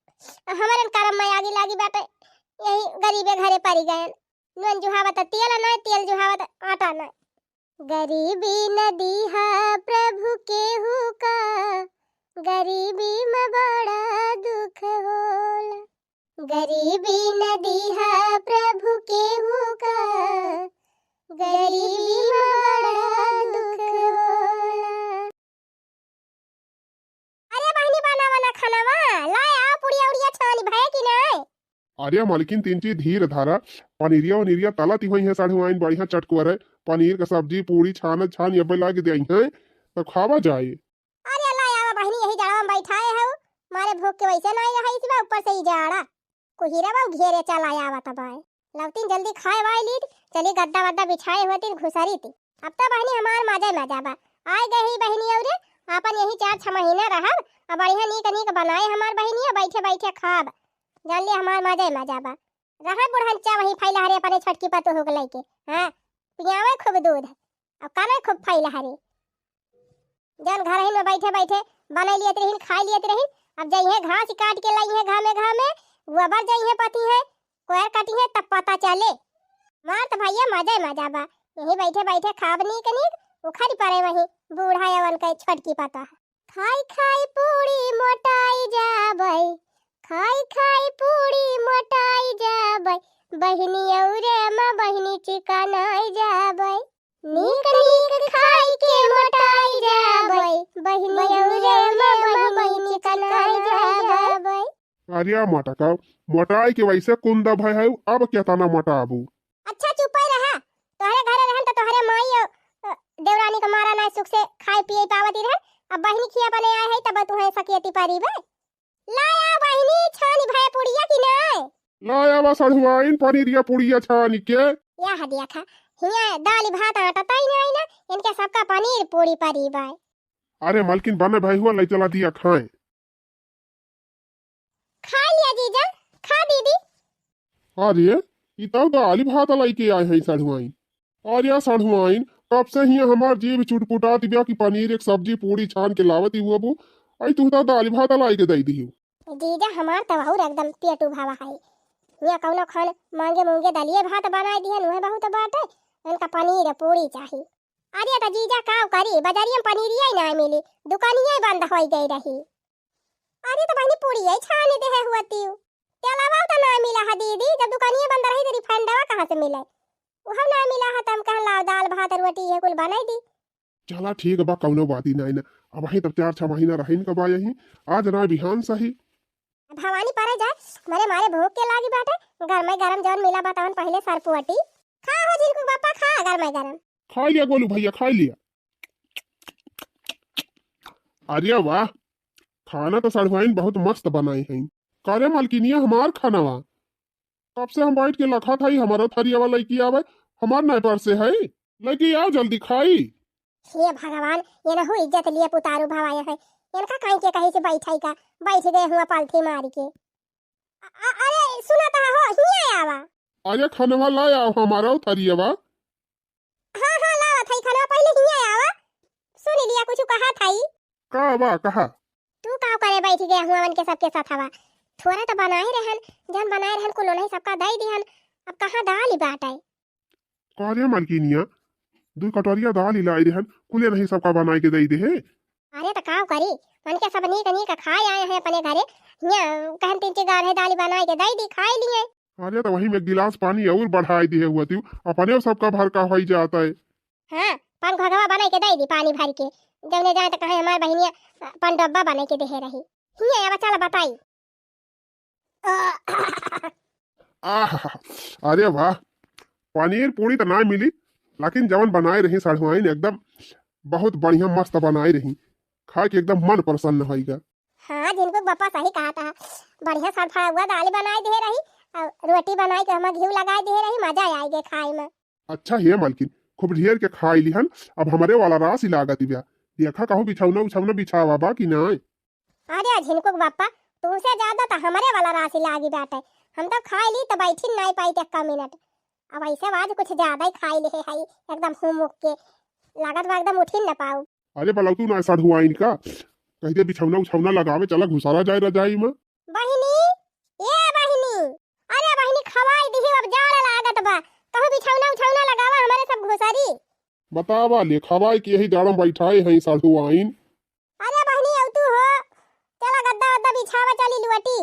हमरन करम में आगी लागी बाटे, यही गरीबे घरे परी गयन। नून जुहावत तेल नाय, तेल जुहावत आटा नाय। गरीबी न दीहा प्रभु केहू का, गरीबी में बड़ा दुख होला। गरीबी न दीहा प्रभु केहू का, गरीबी में बड़ा दुख होला। अरे बहिनी, बनावा ना खानावा, लाए आओ पुड़िया उड़िया छानी भए कि नाय? अरे मालकिन, तीन चीज धीर धारा, पनीरिया वनीरिया तला तिहोई है, साढ़ुआइन बढ़िया चटकुअर है, पनीर का सब्जी, पूड़ी छाना छान अब्बे लाग दे है, तब खावा जाए। अरे लाए आवा बहिनी, यही जड़वा में बैठाए है, मारे भूख के वैसे नाई रहा इस बा, ऊपर से ही जाड़ा। कुहिरा बा घेरे चला आवत बाय। लवतीन जल्दी खाए वाए लीत, चली गद्दा वद्दा बिछाए होतीन घुसरी ती। अब तो बहिनी हमार मजे मजा बा। आए गए ही बहिनी औरे, आपन यही चार छह महीना रहब, अब बढ़िया नीक नीक बनाए हमार बहिनिया, बैठे बैठे खाब। जान ले हमार मजे मजा बा। रहा बुढ़नचा वहीं फैला हरे अपने छोटकी पतोह के लइके। हाँ, पियावे खूब दूध, अब काने खूब फैला हरे। जौन घरहिन में बैठे बैठे बनाई लियत रहिन, खाई लियत रहिन, अब जइहे घास काट के लइहे घामे घामे, गोबर जइहे पतिहे, कोयर कटिहे, तब पता चले। मार त भैया मजे मजा बा, यही बैठे बैठे खाब नीक नीक, उखड़ पड़े वहीं बूढ़ा यवन के छोटकी पता। खाई खाई पूड़ी मोटाई जाबै, खाई खाई पूड़ी मोटाई जाबै, बहिनी औरे में बहिनी चिकनाई जाबै। नीक नीक खाई के मोटाई जाबै, बहिनी औरे में बहिनी चिकनाई जाबै। अरे मोटका, मोटाई के वैसे कुंदा भय है, अब केतना मोटाबू? अच्छा चुपे रहा, तोहरे घरे रहन त तोहरे माई और, अ, देवरानी के मारा ना सुख से खाए पिए पावती रहन, अब बहिनी खिया बने आए है तब तुहे सकियती पारी बे। लाया बहिनी छानी भय पुड़िया की नाय? ला आवा सढ़ुआइन पनीरिया पुड़िया छानी के। यह देखा, हियाँ दाल भात आटा तई नाई ना, इनके सबका पनीर पूड़ी परी बाय। अरे मलकिन, बने भाई हुआ, ले चला दिया खाए। खा लिया जीजा, खा दीदी। अरे, ई तब दाल भात लइके आए हैं सढ़ुआइन। अरे सढ़ुआइन, कब से हियाँ हमार जीभ चुटपुटात बिया कि पनीर एक सब्जी पूड़ी छान के लावत ही हुआ बो। आई तू तो दाल भात लइके दे दी। जीजा, हमार तो और एकदम पेट उभावा है। हियाँ कौनो खान मांगे मूंगे दलिए भात बनाए दिहन, उहे बहुत बाटे। इनका पनीर पूड़ी चाही। अरे त जीजा काव करी, बजरिया में पनीरिया ही ना मिली, दुकानिया ही बंद होई गई रही। अरे त बहिनी पूड़िया ही छानी देहे हुआ तीव। तेलवा त ना मिला है दीदी, जब दुकानिया बंद रही त रिफाइंडवा कहाँ से मिले? उहो ना मिला है त हम कहन लाओ दाल भात रोटी ये कुल बनाई दी। चला ठीक बा, कौनो बात ही नाई ना। अब ही तब चार छह महीना रहिन का बा यही, आज ना बिहान सही। भवानी परे जाए, मरे मारे भूख के लागी बाटे, गरमे गरम जौन मिला बा तवन पहिले सरपुअटी। खा हो झिनकू बापा, खा गरमे गरम। खा लिया गोलू भैया, खा लिया। अरे वाह, खाना तो सढ़ुआइन बहुत मस्त बनाई हैं। का रे मलकिनिया, हमार खाना वा? कब से हम बैठ के लखत हई, हमारो थरियावा लइकी आवे, हमार नाय पर से है, लइकी आओ जल्दी खाई। हे भगवान, ये नहु इज्जत लिए पुतारू भवाए है, इनका कहीं के कहीं से बैठाई का, बैठ गए हुआ पलथी मार के। अ-, अ-, अरे सुना तो हो, हिया आवा। अरे खनवा ला आओ हमारो थरियावा। हाँ, हाँ, लावत हई खनवा, पहिले हिया आवा। सुन लिया, कुछ कहा थाई। का बा, कहा? तू का करे बैठ गया हुआ उनके सबके साथ हवा? थोड़ा तो बनाए रहन, जन बनाए रहन कुल नहीं सबका दई दिहन। अब कहाँ दाल ही बाटे? का रे मलकिनिया, दू कटोरिया दाल ही लाई रहन, कुले नहीं सबका बनाए के दई दे है। अरे त का करी, उनके सब नीक नीक खाए आए हैं अपने घरे। हिया कहन तीन चार गाढ़े दाल ही बनाए के दई दी, खाए लिए। अरे, तो वही में गिलास पानी और बढ़ाई दिहे हुआ तू, अपने सबका भर का होई जाता है। हाँ, पान घोघवा बनाई के दे दी पानी भर के, जौने जाए तो कहे हमार बहिनिया पान डब्बा बनाई के देहे रही। हिया अब चल बताई। आह, अरे वाह, पनीर पूड़ी तो ना मिली, लेकिन जवन बनाए रही सढ़ुआइन एकदम बहुत बढ़िया मस्त बनाए रही, खा के एकदम मन प्रसन्न होइगा। हाँ, झिनकू बापा सही कहा था, बढ़िया सड़फड़ा हुआ दाल बनाए दे रही और रोटी बनाए के हमें घी लगाए दे रही, मजा आए गे खाए में। अच्छा हे मलकिन, खूब ढेर के खाई लिहन, अब हमरे वाला रास ही लागत बा। देखा कहूँ बिछौना उछौना बिछावा बा कि नाय? अरे झिनकू के बापा, तुमसे ज्यादा तो हमरे वाला रास ही लागी बाटे। हम तो खाई ली तो बैठी नाई पाई एक्का मिनट। अब ऐसे आज कुछ ज्यादा ही खाई ले है, एकदम हुमुक के लागत बा एकदम उठी न पाऊ। अरे बलौतू ना सढ़ुआइन का, कह दे बिछौना उछौना लगावे चला घुसारा जाए रजाई में। बहिनी, ए बहिनी, अरे बहिनी खवाई दिही, अब जाड़ लागत बा, कहूँ बिछौना उछौना लगावा हमरे सब घुसरी। बतावा ले, खवाई के यही जाड़ में बैठाए हैं सढ़ुआइन। अरे बहिनी, अब तू हो, चला गद्दा वद्दा बिछावा, चली लुअटी।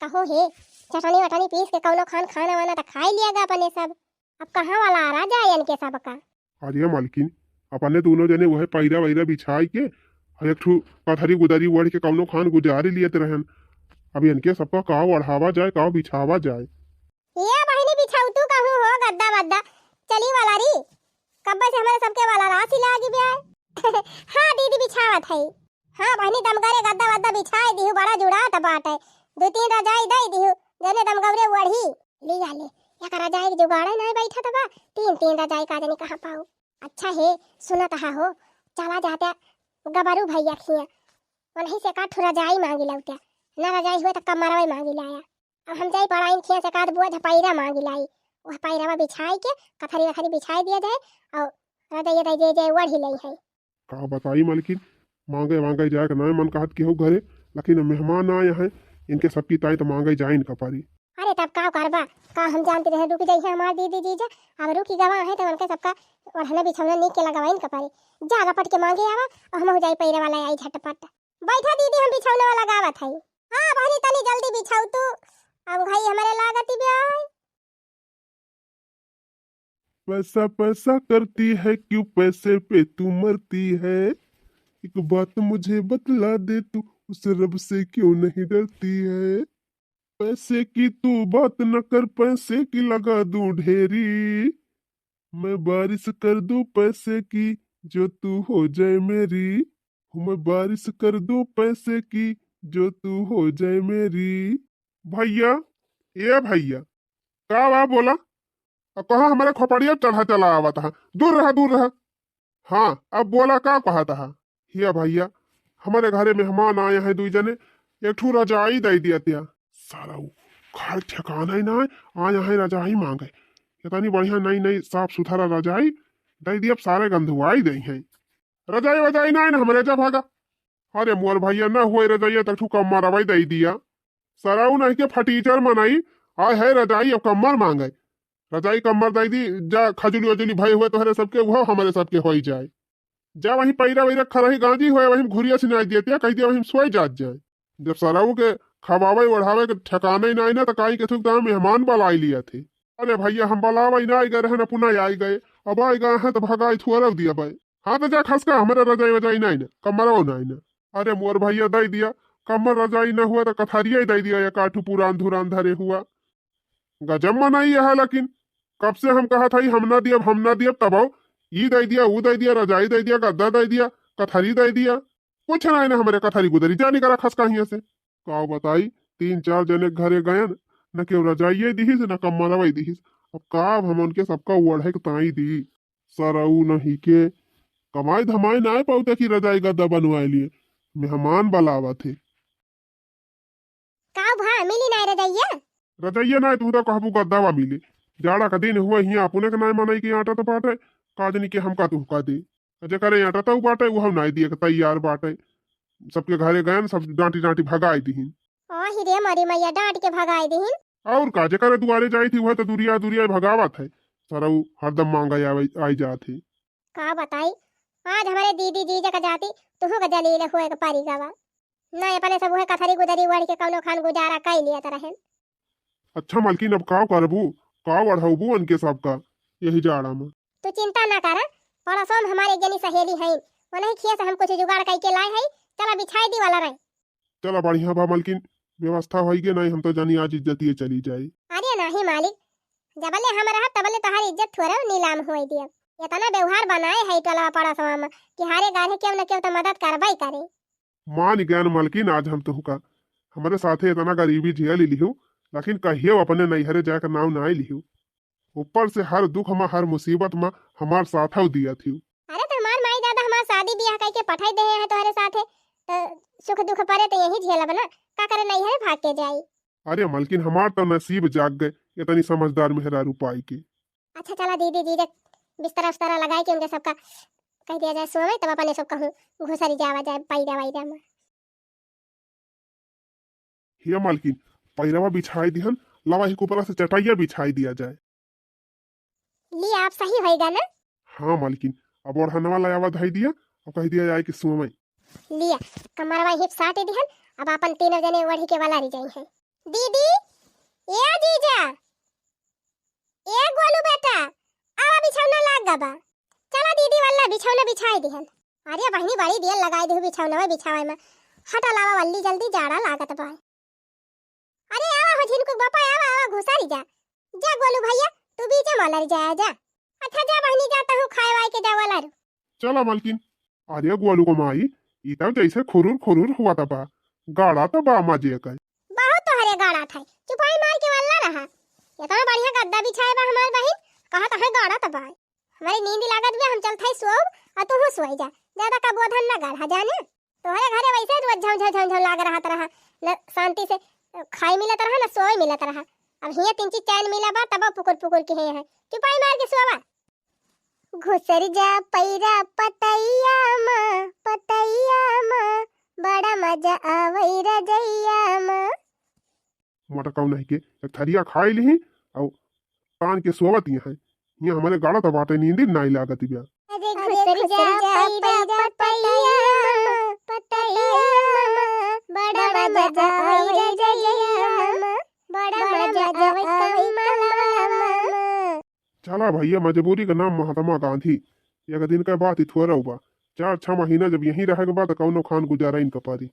कहो हे, चटनी वटनी पीस के कौनो खान खाना वाना त खाई लिया गा अपने सब। अब कहाँ वाला आ रहा जाए इनके सब का? अरे मलकिन, अपने दोनों जने वह पैरा वैरा बिछाई के, और एक ठू कथरी गुदरी ओढ़ के कौनो खान गुजारी लियत रहन। अब इनके सबका का ओढ़ावा जाए, का बिछावा जाए। ये बहिनी बिछाऊ तू कहूँ हो गद्दा वद्दा, चली वाला री, कब्बे से हमारे सबके वाला रास ही लागी बे। हाँ दीदी बिछावत है। हाँ बहिनी दमगरे गद्दा वद्दा बिछाई दिहु, बड़ा जुड़ात बाटे, दू तीन रजाई दे दिहु, जने दमगरे ओढ़ी। लिया ले, एक रजाई के जुगाड़े नहीं बैठत बा, तीन तीन रजाई का जनी कहाँ पाऊ। अच्छा हे, सुनत हा हो, चला जाते गबरू भैया खिया, उन्हीं से का ठुरा जाई मांगी लौटे, ना रजाई हुए तो कमरवे मांगी लाया। अब हम जाई पड़ाइन खिया से का बोझ पैरा मांगी लाई, वह पैरवा बिछाई के कथरी वथरी बिछाई दिया जाए और रजाई रजाई जे जे ओढ़ी लई है। का बताई मलकिन, मांगे मांगे जाए के नाय मन कहत केहू घरे, लेकिन अब मेहमान आए हैं, इनके सबकी ताई तो मांगे जाए इनका पारी। अरे तब का करबा, का हम जानते रहे रुक जाई है हमार दीदी जीजा, अब रुकी गवा है तो उनके सबका ओढ़ना बिछौना नीक के लगवाइन का पारी। जा गपट के मांगे आवा और हम हो जाई पैरे वाला आई झटपट। बैठा दीदी, हम बिछौना वाला गावत हई। हाँ बहनी, तनी जल्दी बिछाऊ तू, अब घई हमरे लागत ही ब्याय। पैसा पैसा करती है, क्यों पैसे पे तू मरती है? एक बात मुझे बतला दे तू, उस रब से क्यों नहीं डरती है? पैसे की तू बात न कर, पैसे की लगा दूं ढेरी। मैं बारिश कर दूं पैसे की, जो तू हो जाए मेरी। हूँ मैं बारिश कर दूं पैसे की, जो तू हो जाए मेरी। भइया, ए भइया, का बा बोला? अब कहाँ हमरे खोपड़िया चढ़ा चला आवत हा? दूर रहा, दूर रहा। हाँ, अब बोला का कहत हा? हिया भइया, हमरे घरे मेहमान आए हैं दुई जने, एक ठू रजाई दइ दिया त्या। सारा उ खाए ठिकाना ही ना है, आए हैं रजाई मांगे। इतनी बढ़िया नई नई साफ सुथरा रजाई दइ दिया, अब सारे गंधुआई दइ हैं। रजाई वजाई ना है ना हमरे, जा भागा। अरे मोर भइया, ना हुए रजाइया तक ठू कम्मरवई दइ दिया। सरऊ नहीं के फटीचर मनई, आए है रजाई अब कम्मर मांगे। रजाई कम्मर दइ दी, जा खजुली वजुली भय हुए तोहरे सबके, उहो हमरे सबके होई जाए। जा वहीं पैरा वैरा खरही गांजी हुए, वहीं घुरिया सिनाई दिया त्या, कह दिया वहीं सोई जात जाए। जब सरऊ के खवावे ओढ़ावे के ठिकाना ही ना आई ना, तो काई के थुक दाम मेहमान बलाई लिया थे। अरे भइया, हम बलावई ना आई गए रहन, अपना आई गए। अब आई गए हैं तो भगाई थुअरव दिया बाई। हाँ तो जा खसका, हमरे रजाई वजाई ना आई ना, कम्मरवा ना आई ना। अरे मोर भइया, दइ दिया, कम्मर रजाई ना हुआ तो कथरिया ही दइ दिया, एक आठू पुरान धुरान धरे हुआ। गजब मनई है, लेकिन कब से हम कहत हई, हम ना दियब, हम ना दियब, तब आओ, ई दइ दिया, ऊ दइ दिया, रजाई दइ दिया, गद्दा दइ दिया, कथरी दइ दिया। कुछ ना है ना हमरे कथरी गुदरी, जा निकरा खसका हियां से। का बताई, तीन चार जने के घरे गयन, न केहू रजाइये दिहिस, न कम्मरवई दिहिस। अब का, अब हम उनके सबका ओढ़े के ताई दी। सरऊ नहीं के कमाई धमाई ना पाउते कि रजाई गद्दा बनवाए लिए, मेहमान बलावत है। का भा, मिली नाय रजइया? रजइया नाय, तू तो कहबू गद्दावा मिली। जाड़ा का दिन हुआ हियाँ, अपने के नाय मनई के आटा तो बाटे, का जनी के हमका तुहका दे। जेकरे आटा तो बाटे, उहो नाय दिए के तैयार बाटे। सबके घरे गयन, सब डांटी डांटी भगाई दिहिन। ओ ही रे मोरी मैया, डांट के भगाई दिहिन। और का, जेकरे दुआरे जाई थी, उहे तो दुरिया दुरिया भगावत है। सरऊ हरदम मांगा आवे, आई जात है। का बताई, आज हमरे दीदी जीजा का जाती, तुहू का जलील होए के परी गवा। ना, अपने सब उहे कथरी गुदरी ओढ़ के कौनो खान गुजारा कई लियत रहेन। अच्छा मलकिन, अब का करबू, का ओढ़ाउबू उनके सबका यही जाड़ा में? तू चिंता ना करा, पड़ोसवा में हमारे एक जनी सहेली हईन, उन्हीं खिया से हम कुछ जुगाड़ कई के लाए हई, चला बिछाई दी वाला रहे। चला बढ़िया बा मलकिन, व्यवस्था होई के नहीं, हम तो जानी आज इज्जतिये चली जाई। अरे नहीं मालिक, जबले हम रहब तबले तोहार इज्जत थोड़े नीलाम होए दियब। इतना व्यवहार बनाए है टोलवा पड़ोसवा में कि हारे गाढ़े केहू न केहू तो मदद करबई करे। मान गयन मलकिन, आज हम तुहका, हमरे साथे इतना गरीबी झेल लिहू, लेकिन कहियो अपने नैहरे जाए के नाव ना लिहू। ऊपर से हर दुख मा, हर मुसीबत मा हमार साथव दिया थियू। अरे तो हमार माई दादा हमार शादी बियाह कई के पठाई दे हैं तोहरे साथे, तो सुख दुख परे तो यही झेलब ना, का करे नैहरे भाग के जाई। अरे मलकिन, हमार तो नसीब जाग गए इतनी समझदार मेहरारू पाई के। अच्छा चला दीदी जी, देख बिस्तरा उस्तरा लगाई के उनके सबका कह दिया जाए सोवे, तब अपने सब कहूँ घुसरी जावा जाए पैरा वैरा में। हे मलकिन, पैरवा बिछाई दिहन, लावा एक ऊपरा से चटाइया बिछाई दिया जाए। ली, आप सही होएगा ना? हाँ मलकिन, अब ओढ़नवा लावा धई दिया, अब कह दिया जाए कि सोवे। लिया, कमरवा हिप साटे दिहन, अब अपन तीनों जने ओढ़ी के वाला रह जाई हैं। दीदी, ए जीजा, ए गोलू बेटा, आवा बिछौना लाग गबा। चला दीदी वल्ला बिछौना बिछाई दिहन। अरे बहिनी बड़ी देर लगाई दिहु बिछौना बिछावे में। हटा लावा वल्ली जल्दी जाड़ा लागत बा। अरे आवा हो झिनकू बापा आवा आवा घुसारी जा। जा गोलू भैया तू बीचे में लड़ जाया जा। अच्छा जा बहिनी जा तहु खाए वाए के जा वाला रू। चला मलकिन। अरे गोलू को माई, ई तब जैसे खुरुर खुरुर हुआ तबा। गाड़ा तबा मजे कर। बहुत तोहरे गाड़ा था। चुपाई मार के वल्ला रहा। इतना बढ़िया गद्दा बिछाए बा हमार बहिन, कहा तहे गाड़ा तबा। हमारी नींद लागत बा, हम चलत हई सोब, आ तू सोई जा। ज्यादा का बोधन ना गढ़ा जाने। तोहरे घरे वैसे रोज झम झम झम झम लाग रहत रहा, न शांति से खाए मिलत रहा, न सोए मिलत रहा। अब हियाँ तीन चीज चैन मिला बा, तब पुकुर पुकुर के है। चुपाई मार के सोवा। घुसर जा पैरा पतैया मा, पतैया मा, बड़ा मजा आवै रजैया मा। मटकाऊ नहीं के, एक थरिया खाई लिही, और तान के सोवत यहाँ है। यहाँ हमारे गाड़ा तो बाटे, नींद नाई लागत बिया। अरे घुसर जा पैरा पतैया मा, पतैया मा, बड़ा मजा आवै रजैया मा, बड़ा मजा आवै कमलवा मा। चला भैया, मजबूरी का नाम महात्मा गांधी। एक दिन का बात ही थोड़ा बा। चार छह महीना जब यहीं रहे के बा, तो कौनो खान गुजारा इनका पारी।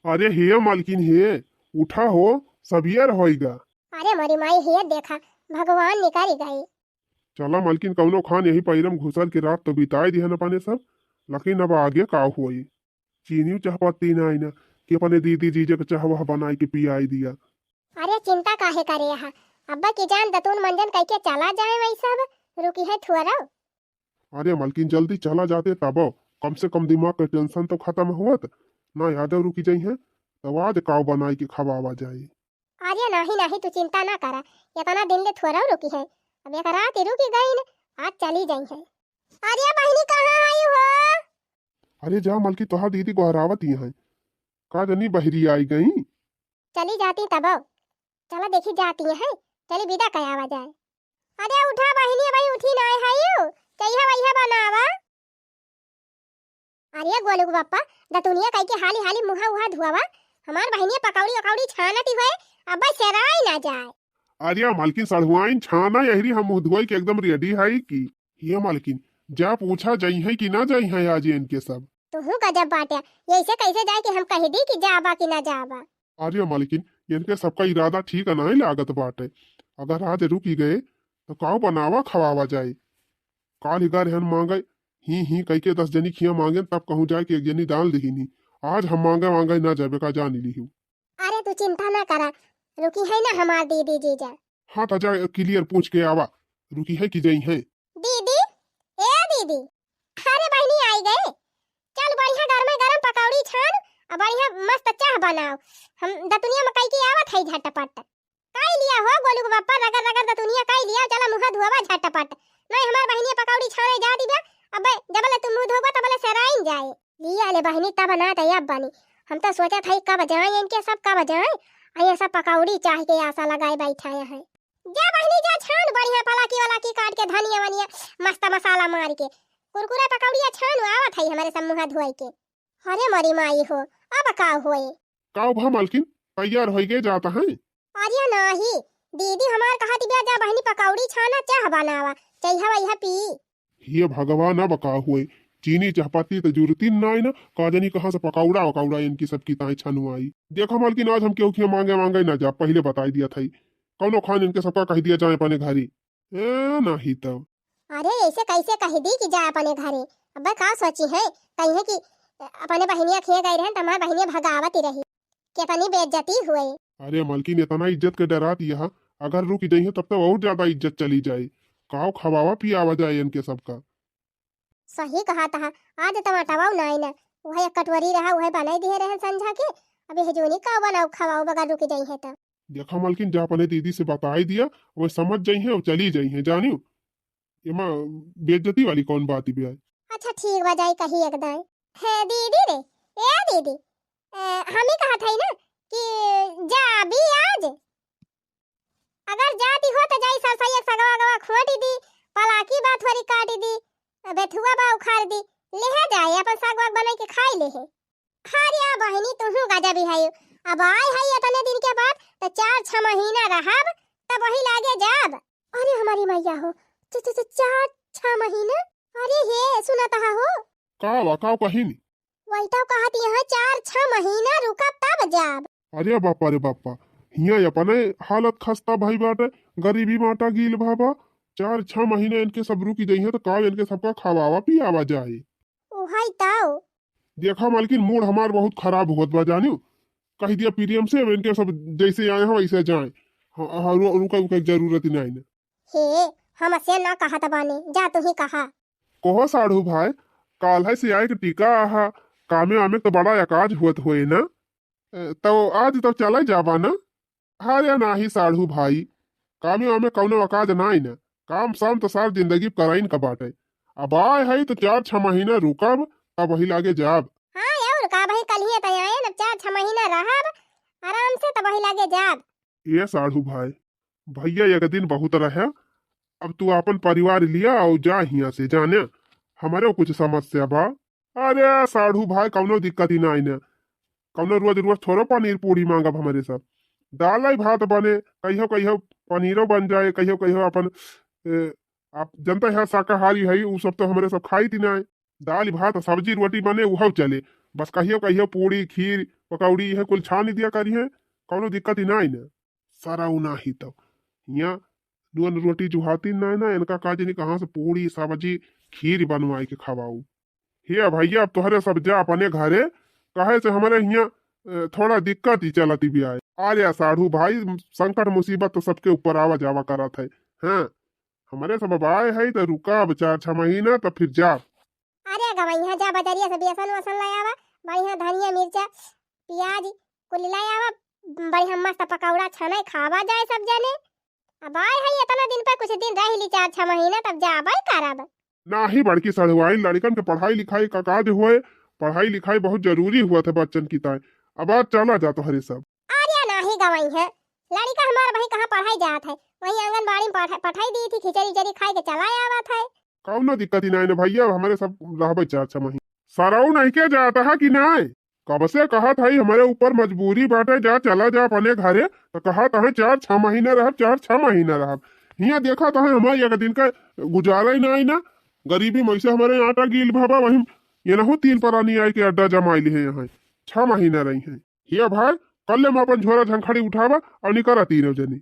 अरे हे मालकिन हे, उठा हो, सबियर होइगा। अरे मोरी माई हे, देखा, भगवान निकल गए। चला मालकिन, कौनो खान यही पैरम घुसल के रात तो बिताए दिहन अपने सब, लेकिन अब आगे का होई। चीनी चाहपत्ती ना आई ना, कि अपने दीदी जीजा के चाह वाह बनाई के पियाई दिया। अरे चिंता काहे करे हा, अब्बा की जान दतुन मंजन कइके चला जाए, वही सब रुकी है थुअरौ। अरे मलकिन, जल्दी चला जाते तबो, कम से कम दिमाग के tension तो खतम होत। ना यादव रुकी जाई हैं, तब आज काव बनाई के खवावा जाए। अरे नाही नाही, तू चिंता ना करा, इतना दिन ले थोरौ रुकी है, अब एक रात ही रुकी गई न, आज चली जाई है। अरे बहिनी कहाँ आई हो? अरे जा मलकिन, तोहार दीदी गोहरावत ही हैं, का जनी बहरी आई गई। चली जाती तबो, चला देखी जाती हैं, चली विदा कयावा जाए। अरे उठा बहिनी, अबही उठी नाय हयू, चइहा वइहा बनावा। अरे गोलू के बप्पा, दतुनिया कइके हाली हाली मुहा उहा धुआवा, हमार बहिनिया पकौड़ी उकौड़ी छानती हुए, अब्बे सेराई ना जाए। अरे मालकिन सढ़ुआइन छाना यहरी हम मुँह धुआई के एकदम ready है कि। ये मालकिन, जा पूछा जइहैं कि ना जइहैं आज इनके सब। तुहू गजब बाटे, यइसे कइसे जाए कि हम कहि दी कि जाबा कि ना जाबा। अरे मालकिन, इनके सबका इरादा ठीक नाहीं लागत बाटे। अगर आज रुकि गए, त काव बनावा खवावा जाए? काल्हि गए रहन माँगै, हीं हीं कहिके दस जनी खियाँ माँगेन, तब कहूँ जाए कि एक जनी डाल दिहिन ही। आज हम माँगै वाँगै न जाबे, का जानि लिहू। अरे तू चिंता न करा, रुकिहैं न हमार दीदी जीजा। हाँ त जा clear पूछिके आवा, रुकिहैं कि जइहैं। दीदी, ए दीदी, अरे बहिनी आइ गए। चल बढ़िया गरमे गरम पकौड़ी छान अउ बढ़िया मस्त चाह बनाव। हम दतुनिया मकई की आवत है झटपट। कइ लिया हो गोलू के बप्पा, रगड़ रगड़ दतुनिया कइ लिया, चला मुहा धुआवा झटपट। नहीं हमार बहिनिया पकौड़ी छाने जा दिबा, अब्बे जबले तू मुँह धोबा तबले सेराइन जाए। लिया ले बहिनी, तब ना त अब बनी। हम त सोचत हई कब जाए इनके सब, कब जाए। अ ये सब पकौड़ी चाह के आसा लगाए बैठाए हैं। जा बहिनी जा, छान बढ़िया पलाकी वलाकी काट के, धनिया वनिया मस्त मसाला मार के, कुरकुरा पकौड़िया छान, आवत है हमरे सब मुहा धोए के। अरे मोरी माई हो, अब का होए? का भा मालकिन, तैयार होइके जात हैं? अरे नाही, दीदी हमार कहत बिया जा बहिनी पकौड़ी छाना, चाह बनावा, चइहा वइहा पी। हे भगवान, अब का होए, चीनी चाहपत्ती त जुरतिन नाई न, का जानी कहाँ से पकौड़ा वकौड़ा इनकी सबकी ताई छनुआई। देखा मालकिन, आज हम केहू खियाँ माँगे वाँगे न जा, पहिले बताई दिया थई, कौनो खान इनके सबका कहि दिया जाए अपने घरी। ए, नाही तब। अरे, ऐसे कैसे कहि दी कि जा अपने घरे? अब्बे का सोचिहैं, कहिहैं कि अपने बहिनिया खियाँ गए रहन, त हमार बहिनिया भगावत ही रही। कितनी बेइज्जती हुए। अरे मलकिन, इतना इज्जत के डरात यह, अगर रुकि जइहैं तब तो और ज्यादा इज्जत चली जाए। काव खवावा पियावा जाए इनके सबका। सही कहत हा, आज टमाटरवा नाई न, उहै एक कटोरी रहा, उहै बनाई दिहे रहन संझा के। अब यह जोनी का बनाऊ खवाऊ बगैर रुकि जइहैं त। देखा मलकिन, जा अपने दीदी से बताई दिया, वह समझ जइहैं और चली जइहैं, जानियो। एमा बेइज्जती वाली कौन बात बे? अच्छा ठीक बा, जाई कही एकदम। हे दीदी रे, ए दीदी, ए, हम ही कहत हई ना कि जा अभी आज अगर जाती हो त जाई सरसैया के सगवा गवा खोटी दी, पलाकी बा थोरी काटी दी, बेथुआ बा उखाड़ दी, लेहे जाए अपन साग वाग बनाई के खाई लेहे। अरे बहिनी तुहू गजब ही है, अब आए है इतने दिन के बाद त चार छह महीना रहब तब वही लागे जाब। अरे हमारी मैया हो, च-, च-, च-, चार छह महीना? अरे हे सुनत हा हो? का बा, का कहिन? वही तो कहत यहाँ चार छह महीना रुका तब जाब। अरे बापा रे बापा, हियाँ अपने हालत खस्ता भई बाटे, गरीबी माटा गील भा बा। चार छह महीना इनके सब रुकि जइहैं त का इनके सबका खवावा पियावा जाए। उहई तौ। देखा मालकिन, mood हमार बहुत खराब होत बा जानियो। कहि दिया प्रियम से, अब इनके सब जैसे आए हैं वैसे जाएं। हाँ, हाँ, रु-, रुका उका के जरूरत ही नाई न। हे, हमसे ना कहत बाने, जा तू ही कहा। कहो साढ़ू भाई, काल्है से आए के टीका आहा, कामे वामे तो बड़ा अकाज होत होए ना? ए, तो आज तो चले जाबा ना? अरे नाही साढ़ू भाई, कामे वामे कौनो अकाज नाई ना, काम साम तो सार जिंदगी कराइन का बाटे। अब आए है तो चार छह महीना रुकब, तब वही लागे जाब। हाँ और का भाई, कल ही तो आए, अब चार छह महीना रहब आराम से, तब वही लागे जाब। ए साढ़ू भाई, भैया एक दिन बहुत रहे, अब तू आपन परिवार लिया और जा हियाँ से, जाने हमरे कुछ समस्या बा। अरे साढ़ू भाई, कौनो दिक्कत ही नाई न, कौनो रोज रोज थोड़ो पनीर पूड़ी मांगब हमरे सब। दाल भात बने, कहियो कहियो पनीरो बन जाए, कहियो कहियो अपन, ए, आप जनता है शाकाहारी है, उ सब तो हमरे सब खाई थी नाई। दाल भात सब्जी रोटी बने, उहव चले, बस कहियो कहियो पूड़ी खीर पकौड़ी यह कुल छानी दिया करिहैं, कौनो दिक्कत ही नाई न। सारा उ नाही तो हियाँ नून रोटी जुहाती नाई ना, इनका का जानी कहाँ से पूड़ी सब्जी खीर बनवाए के खवाऊ। हे भैया, अब तोहरे सब जा अपने घरे, काहे से हमरे हियाँ अ, थोड़ा दिक्कत ही चलत ही बिया। अरे साढ़ू भाई, संकट मुसीबत तो सबके ऊपर आवा जावा करत है। हाँ, हमरे सब अब आए है तो रुका अब चार छह महीना, तो फिर जा। अरे गवइहाँ, जा बजरिया से बेसन वसन ले आवा, बढ़िया धनिया मिर्चा प्याज कुल ले आवा, बढ़िया मस्त पकौड़ा छाने खावा जाए सब जने। अब आए है इतना दिन पे, कुछ दिन रह ली, चार छह महीना, तब जाबे करब। नाही बड़की सढ़ुआइन, लड़िकन के पढ़ाई लिखाई का काज होए, पढ़ाई लिखाई बहुत जरूरी हुआ थे बच्चन की ताए। अब आज चला जा तोहरे सब। अरे नाही गवइहाँ, लड़िका हमार वहीं कहाँ पढ़ाई जात है, वहीं आंगनबाड़ी में पढ़-, पठाई दी थी, खिचड़ी उचड़ी खाए के चला आवत है। कौनो दिक्कत ही नाही ना भैया, अब हमरे सब रहबे चार छह महीना। सरऊ नहीं के जात है कि नाही? कब से कहत हई, हमरे ऊपर मजबूरी बाटे, जा चला जा अपने घरे, तो कहत है चार छह महीना रहब, चार छह महीना रहब। हियाँ देखत है हमार एक दिन का गुजारा ही नाही ना, गरीबी में से हमरे आटा गील भवा, वहीं ये नहु तीन परानी आए के अड्डा जमाई लिहे यहाँ, छह महीना रही हैं। हिया भाई, कल ले हम अपन झोरा झंखड़ी उठावा और निकरा तीनों जने।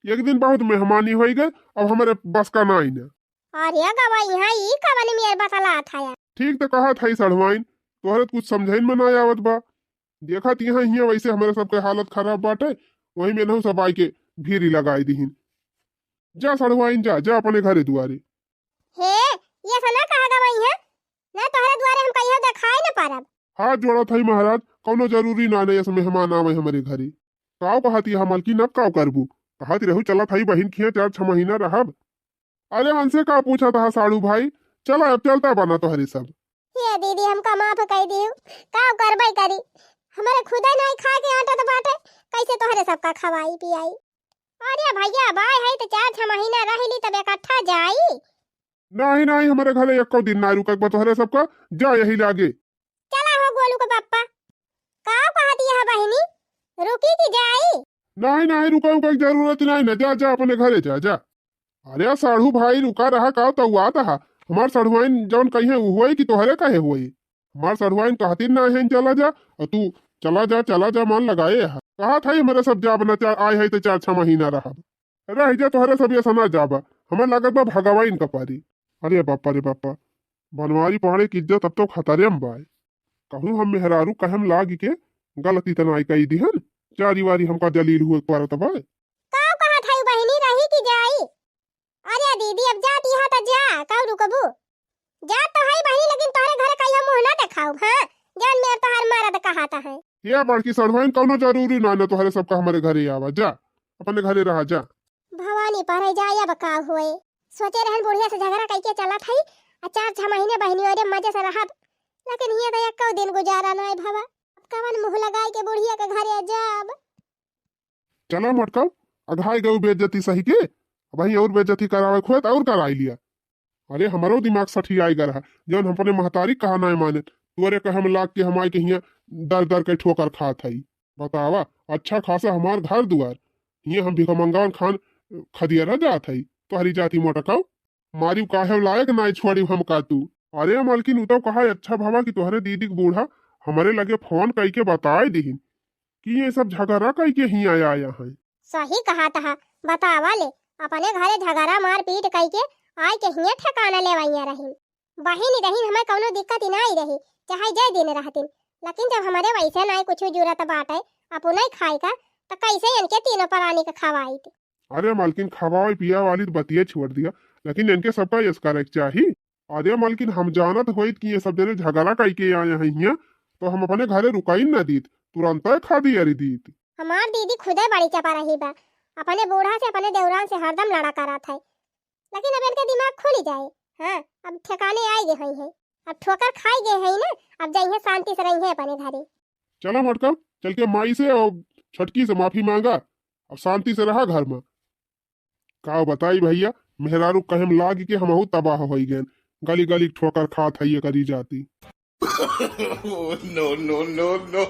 एक दिन बहुत मेहमानी होई गए, अब हमरे बस का नाही ना। अरे गवइहाँ, ई कवन मेर बतलात है? ठीक तो कहत है सढ़ुआइन, तोहरे तो कुछ समझइन में ना आवत बा। देखत यहाँ हियाँ वैसे हमरे सबके हालत खराब बाटे, वही में नहु सब आए के भीरी लगाई दीहिन। जा सढ़ुआइन जा, जा अपने घरे दुआरे। हे, ये सना कहा गवइहाँ, ना तोहरे दुआरे हम कहियो देखाई न पारब। हाथ जोड़त हई महाराज, कौनो जरूरी ना, नहीं ऐसे मेहमान आवे हमरे घरे। काव कहत ही मलकिन, अब काव करबू? कहत रहू चलत हई बहिन खिया चार छह महीना रहब। अरे हमसे का पूछत हा साढ़ू भाई, चला अब चलता बना तोहरे सब। हे दीदी, हमका माफ कई दियो, काव करबे करी, हमरे खुदे नाही खाए के आटत बाटे, कैसे तोहरे सबका खवाई पियाई? अरे भैया, अब आए है तो चार छह महीना रह ली, तब इकट्ठा जाई। नाही, नाही, हमरे घरे एको दिन ना रुकक बा तोहरे सबका, जा यही लागे। चला हो गोलू के पप्पा, का कहत यह बहिनी, रुकी कि जाई? नाही, नाही, रुका, रुका की जरूरत नाही ना, जा, जा अपने घरे जा, जा। अरे साढ़ू भाई, रुका रहा, का तो हुआ था, हमार सढ़ुआइन जौन कहे उ होई कि तोहरे कहे होई? हमार सढ़ुआइन कहती ना है, चला जा, और तू चला जा, चला जा, मन लगाए है। कहा था हमरे सब जा अपना चार, आए है तो चार छह महीना रहा। रह जा, तोहरे सब ये सना जाबा, हमें लागत बा भगवाइन का पारी। अरे बापा रे बापा, बनवारी पाड़े की इज्जत अब तो खतरे में बाय। कहूँ हम मेहरारू कहम लाग के गलती त नाई कई दिहन, चारी वारी हमका जलील हुए के पड़त बाय। का कहत है बहिनी, रही कि जाई? अरे दीदी, अब जाती है त जा, का रुकबू? जा तो है बहिनी, लेकिन तोहरे घरे कहियो मुँह ना देखाऊ, हाँ? जान मेर तोहर मरद कहत है। ये बड़की सढ़ुआइन, कौनो जरूरी ना, ना तोहरे सबका हमरे घरे आवा, जा, अपने घरे रहा, जा। भवानी परे जाए अब का होए। सोचे रहन बुढ़िया से झगड़ा कइके चलत हई, आ चार छह महीने बहिनी ओरे मजे से रहब, लेकिन हियाँ तो एको दिन गुजारा नाई भवा। अब कवन मुँह लगाई के बुढ़िया के घरे जाब? चला मटकाऊ, अघाई गऊ बेइज्जती सही के, अब वहीं और बेइज्जती करावे खोए त और कराई लिया। अरे हमरो दिमाग सठियाई गा रहा, जौन हम अपने महतारी कहा नाई माने, तोरे कहम लाग के हम आए के हियाँ दर दर के ठोकर खात हई। बतावा, अच्छा खासा हमार घर दुआर, हियाँ हम भिखमंगान खान खदियरा जात हई, तोहरी जाति मोटकाऊ। मारी काहे लायक नाई छोड़ी हमका तू। अरे मलकिन, उ तो कहा अच्छा भवा कि तोहरे दीदी के बूढ़ा हमरे लगे फोन कई के बताए दिहिन कि ये सब झगड़ा कई के हियाँ आया है। सही कहा तहा, बतावा ले, अपने घरे झगड़ा मारपीट कई के आए के हियाँ ठिकाना लेवाइया रही। बहिनी रहीन, हमें कौनो दिक्कत ही नाई रही, चाहे जय दिन रहतीन, लेकिन जब हमरे वैसे नाई कुछ जरूरत बाटे अपने खाए का, त कैसे इनके तीनों प्राणी के खवाइत? अरे मालकिन, खवावे पियावे वाली तो बतिये छोड़ दिया, लेकिन इनके सबका यस करे के चाही। अरे मालकिन, हम जानत होइत कि ये सब जने झगड़ा कई के आए हैं हियाँ, तो हम अपने घरे रुकाई न दीत, तुरंत खदियरी दीत। हमार दीदी खुदे बड़ी चपा रही बा, अपने बूढ़ा से, अपने देवरान से हरदम लड़ा करत है, लेकिन अब इनके दिमाग खुल जाए। हाँ, अब ठिकाने आए गए हुई है, अब ठोकर खाई गए है ना, अब जाइए शांति से रही है अपने घरे। चला मटका, चल के माई से और छटकी से माफी मांगा, अब शांति से रहा घर में। का बताई भैया, मेहरारू कहे में लाग के हमहू तबाह होई गए, गली गली ठोकर खात है ये करी जाती। Oh, no, no, no, no।